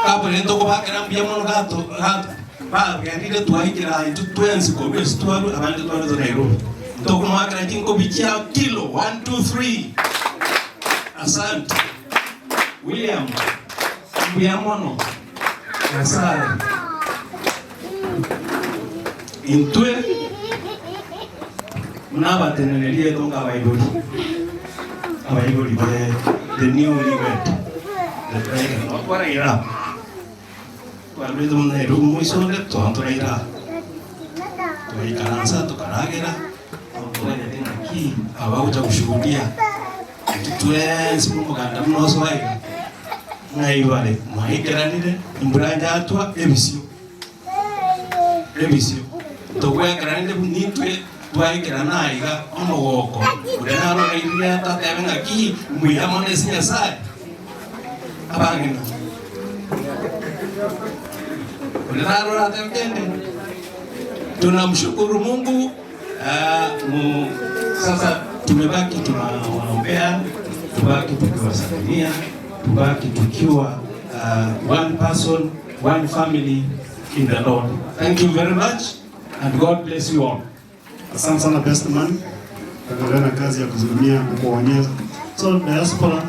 kapo nendo kubakera mbia mono gato gato ba gerire twaikira itu twensi ko besi twaru abandi twaru Nairobi ndokumwakera jinko bichia kilo 1 2 3. Asante William mbia mono. Asante intwe munabatenererie tonga abaibori abaibori be the newly wed the bride twaraira twarwete Nairobi mwisonde twanturaira twaikaransa tukaragera twaende naki abaguja kushuhudia tutwensi muganda munoso waiga naibare mwaikeranire imbura njatwa ebisio ebisio tokwekeranire nitwe twaikera naiga omogoko uria narorairia tatebe ng'aki mbuya mono ase Nyasaye abang'ina uria narora atebe kende. Tunamshukuru Mungu. Sasa tumebaki tunawaombea, tubaki tukiwasalimia, tubaki tukiwa one person, one family in the Lord. Thank you very much and God bless you all. Asante sana best man. Tunaendelea na kazi ya kuzungumia kuonyesha. So diaspora,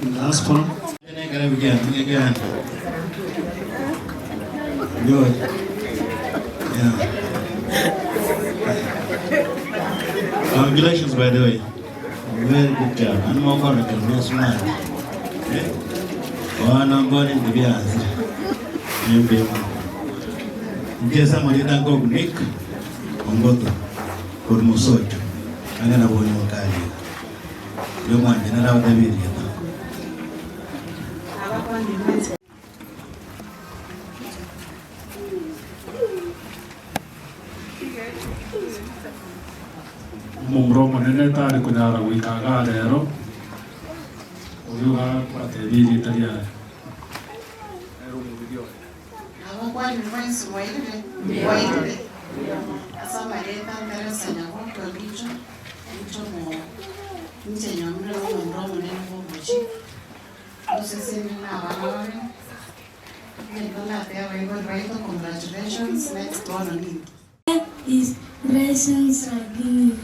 diaspora. Yeah. Congratulations, by the way. Very good job. I'm more going to be smart. One I'm going to be asked. Mkesa mwalida ngo Nick Ongoto Kormusocho. Angana boni mkali. Yo mwanje na rawa David yata. Mumro monene tari kunyara gwikaga rero uyuga kwatebirie itaria Abakwani mwensi mwairire mwairire asamareta ndarasa nyagokwa bicho bicho mo nje nyomire wo mumro monene wo muchi Baito, congratulations. Next one on you. Is presence again.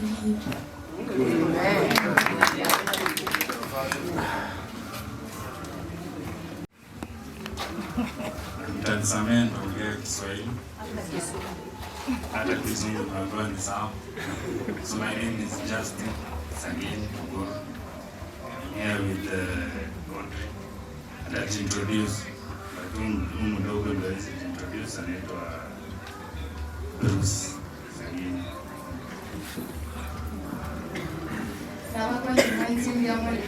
Mtanisamehe nitaongea Kiswahili hata Kizungu naambiwa ni sawa. So my name is Justin Sagini Ogoro. I'm here with Audrey. Atajiintroduce. But huyu mdogo ndio hawezi jiintroduce, anaitwa Bruce Sagini. Sawa kwa mwanzi mbiamole.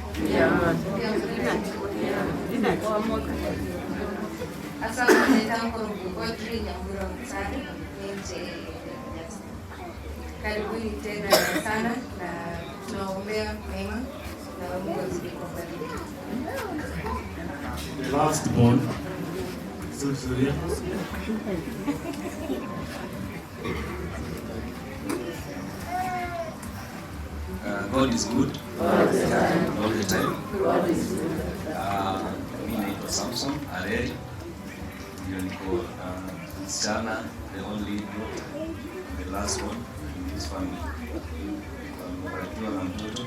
Asante sana kwa Audrey Nyambura Msari, nje Karibuni tena sana na tunaombea mema na Mungu azidi kuwabariki. The last born. Suria. God is good All the time. all the time. God is good. Mi naitwa Samson Areri, ndio niko msichana, the only daughter, the last one in this family. Nimebarikiwa na mtoto.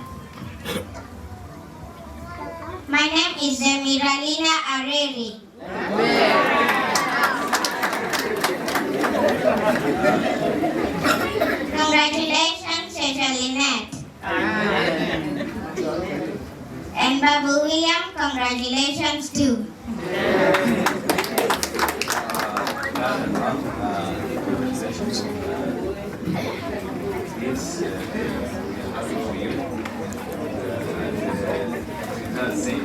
My name is Emiralina Areri. Congratulations, Teacher Lynette. And Babu William, congratulations too. Dad and mom, congratulations on this. We are happy for you. And that's it.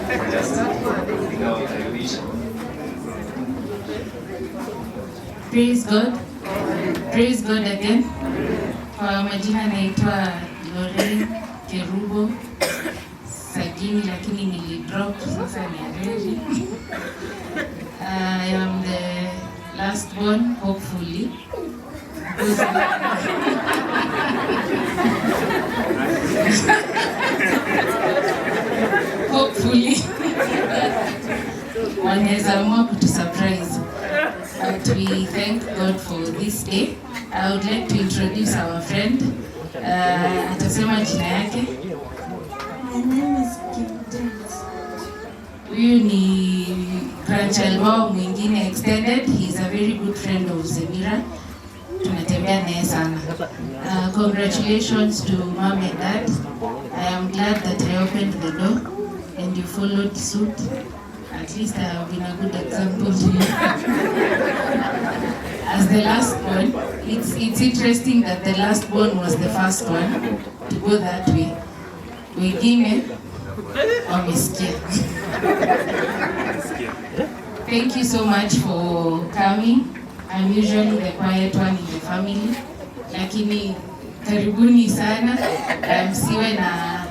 Let's just without wish. Praise God. Praise God again. Kwa majina naitwa Lorraine Kerubo Sagini, lakini nilidrop sasa ni Areri. I am the last born, hopefully. Hopefully. Wanaweza amua kutusurprise. But we thank God for this day. I would like to introduce our friend. Atasema jina yake. My name is Kim James. Huyu ni grandchild wao mwingine extended. He is a very good friend of Zemira. Tunatembea naye sana. Congratulations to mom and dad. I am glad that I opened the door and you followed suit. At least I have been a good example to you. As the last one, it's interesting that the last one was the first one to go that way. Wengine wamesikia. Thank you so much for coming. I'm usually the quiet one in the family, lakini karibuni sana. Msiwe na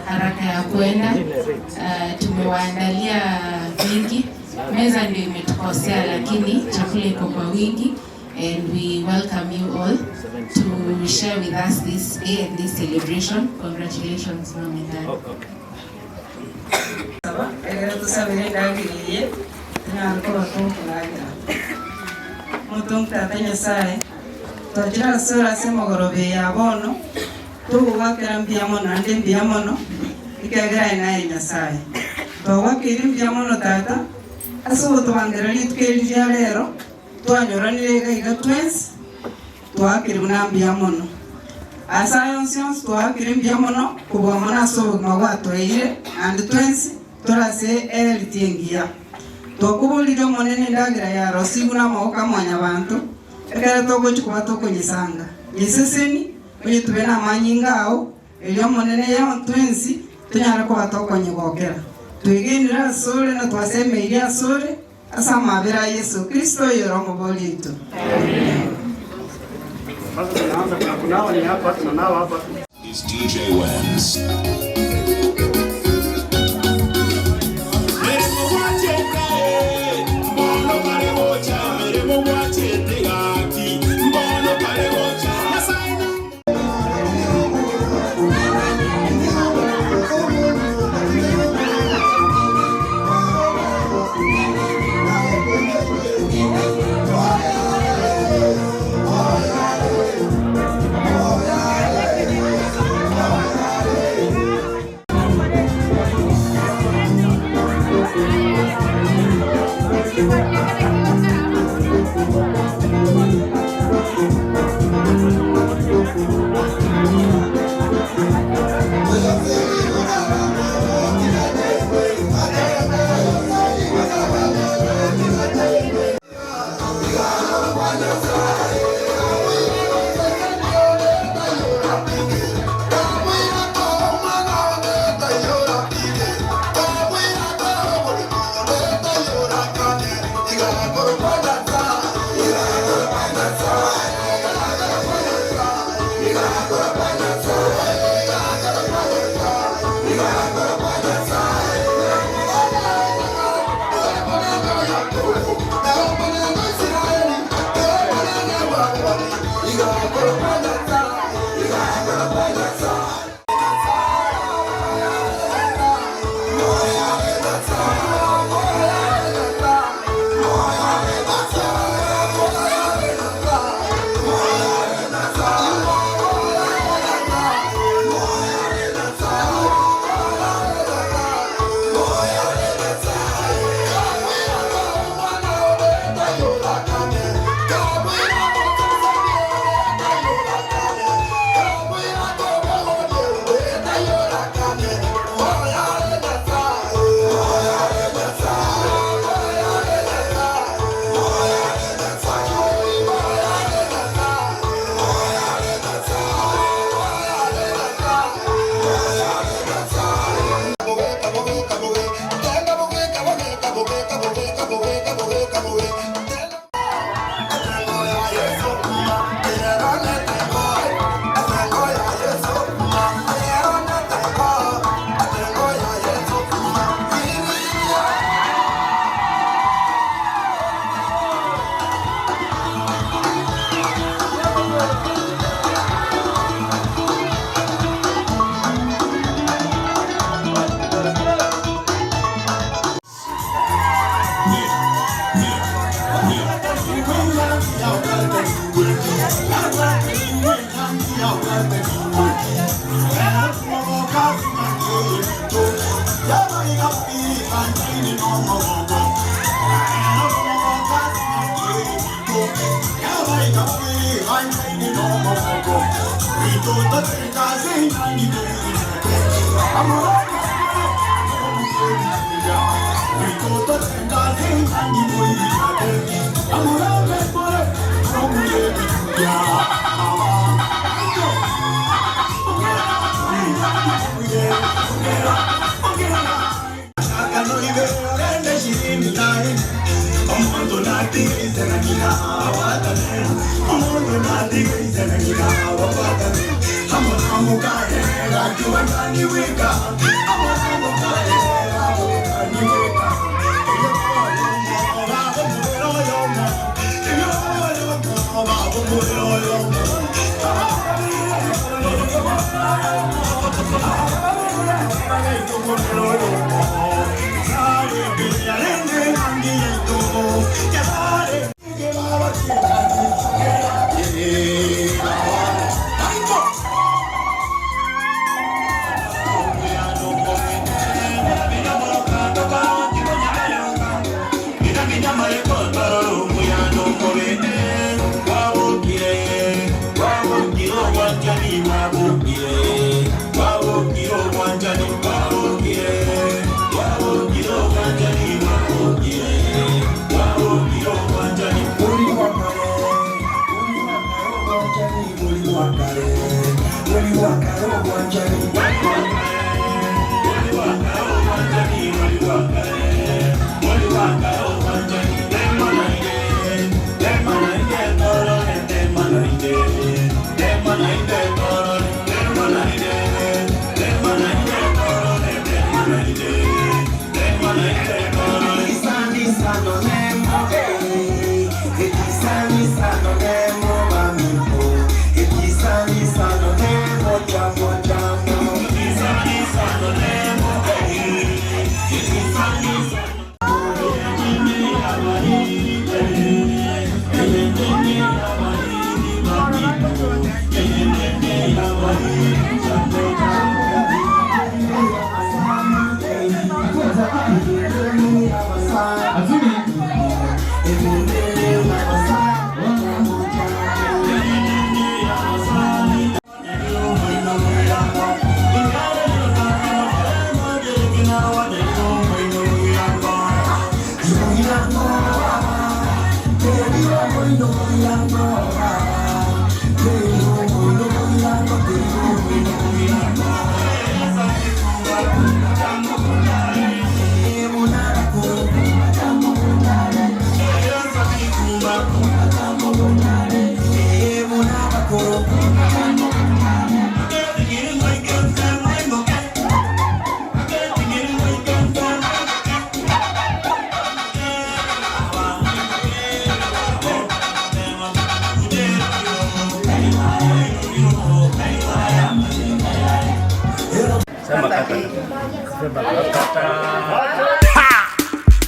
haraka ya kwenda. Tumewaandalia vingi. Meza ndio imetukosea, lakini chakula iko kwa wingi. And we welcome you all to share with us this day and this celebration. Congratulations, Mom and Dad. Egera tusabire ndagiriye tunyarukora tunkuragira mutungu tata Nyasaye twakira sura ase mogorobe ya bono tugwakira mbia mono ande mbia mono ikegera naye Nyasaye twagwakire mbia mono tata ase gotwangereri tukeriria rero twanyoranire iga iga twensi twakire buna mbia mono asa yonsi yonsi twakire mbia mono kubwa mono ase obogima bwatweire ande twensi torase eritiengia twakuburire omonene endagira ya rosigu na amagoko amwanya bantu ekere togochikuba tokonyesanga nyeseseni onye tube na amanyinga ao erio omonene ya twensi tonyare kuba tokonyegokera twegenire asore na twasemeirie asore ase amabera Yesu Kristo yoro omobori oito. Sasa tunaanza kuna kunawa ni hapa, tunanawa hapa. Is DJ Wens. Yeah.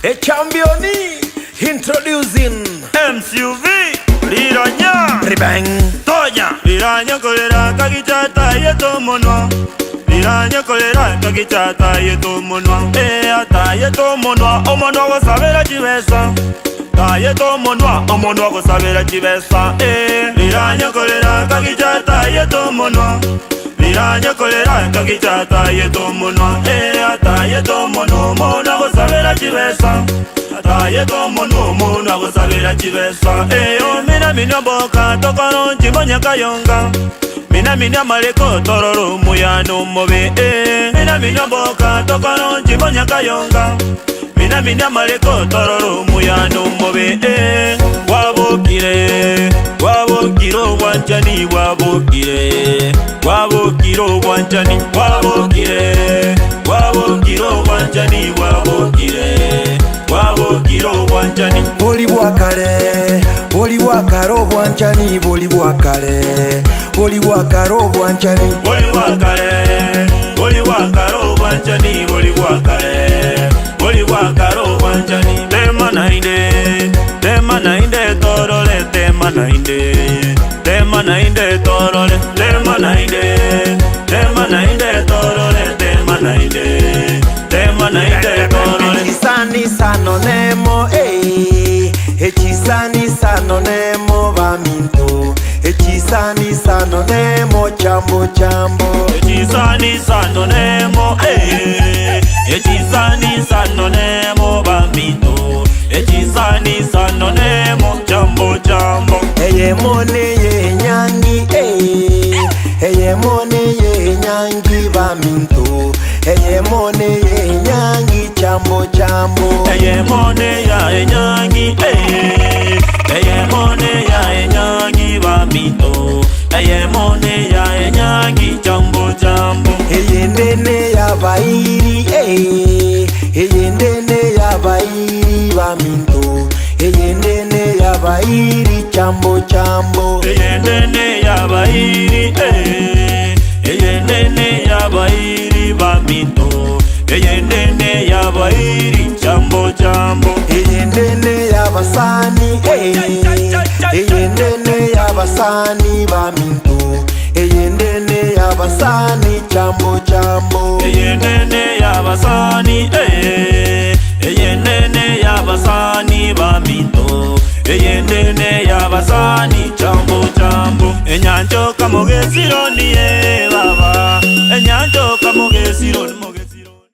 A champion introducing MCUV Liranya Ribang Tonya Liranya kolera kagichata yeto monwa Liranya kolera kagichata yeto monwa ata yeto monwa omonwa gosabera chibesa Ta yeto monwa omonwa gosabera chibesa Liranya kolera kagichata yeto monwa Liranya kolera kagichata yeto monwa ata yeto monwa monwa gosabera chibesa Taye tomo no mono agosabira chibesa mina mina boka tokoro njibonya kayonga mina mina maleko tororo muyano mobe mina mina boka tokoro njibonya kayonga mina mina maleko tororo muyano mobe wabokire wabokiro wanjani wabokire wabokiro wanjani wabokire wabokiro wanjani wabokire wabokiro bwanchani boli bwakale bwanchani boli bwakale bwanchani boli bwakale bwanchani boli bwakale bwanchani tema nainde torole tema nainde torole tema nainde torole tema nainde torole Echisani sano nemo echisani sano nemo baminto echisani sano nemo chambo chambo echisani sano nemo echisani sano nemo baminto echisani sano nemo chambo chambo eyemone ye nyangi eyemone ye nyangi baminto eyemone ye nyangi chambo chambo eyemone ya nyangi eyemone ya nyangi baminto eyemone ya nyangi chambo chambo eyendene ya bairi eyendene ya bairi baminto eyendene ya bairi chambo chambo eyendene ya bairi eyendene ya bairi baminto eyendene ya bairi chambo chambo eyendene ya basani eyendene ya basani baminto eyendene ya basani chambo chambo eyendene ya basani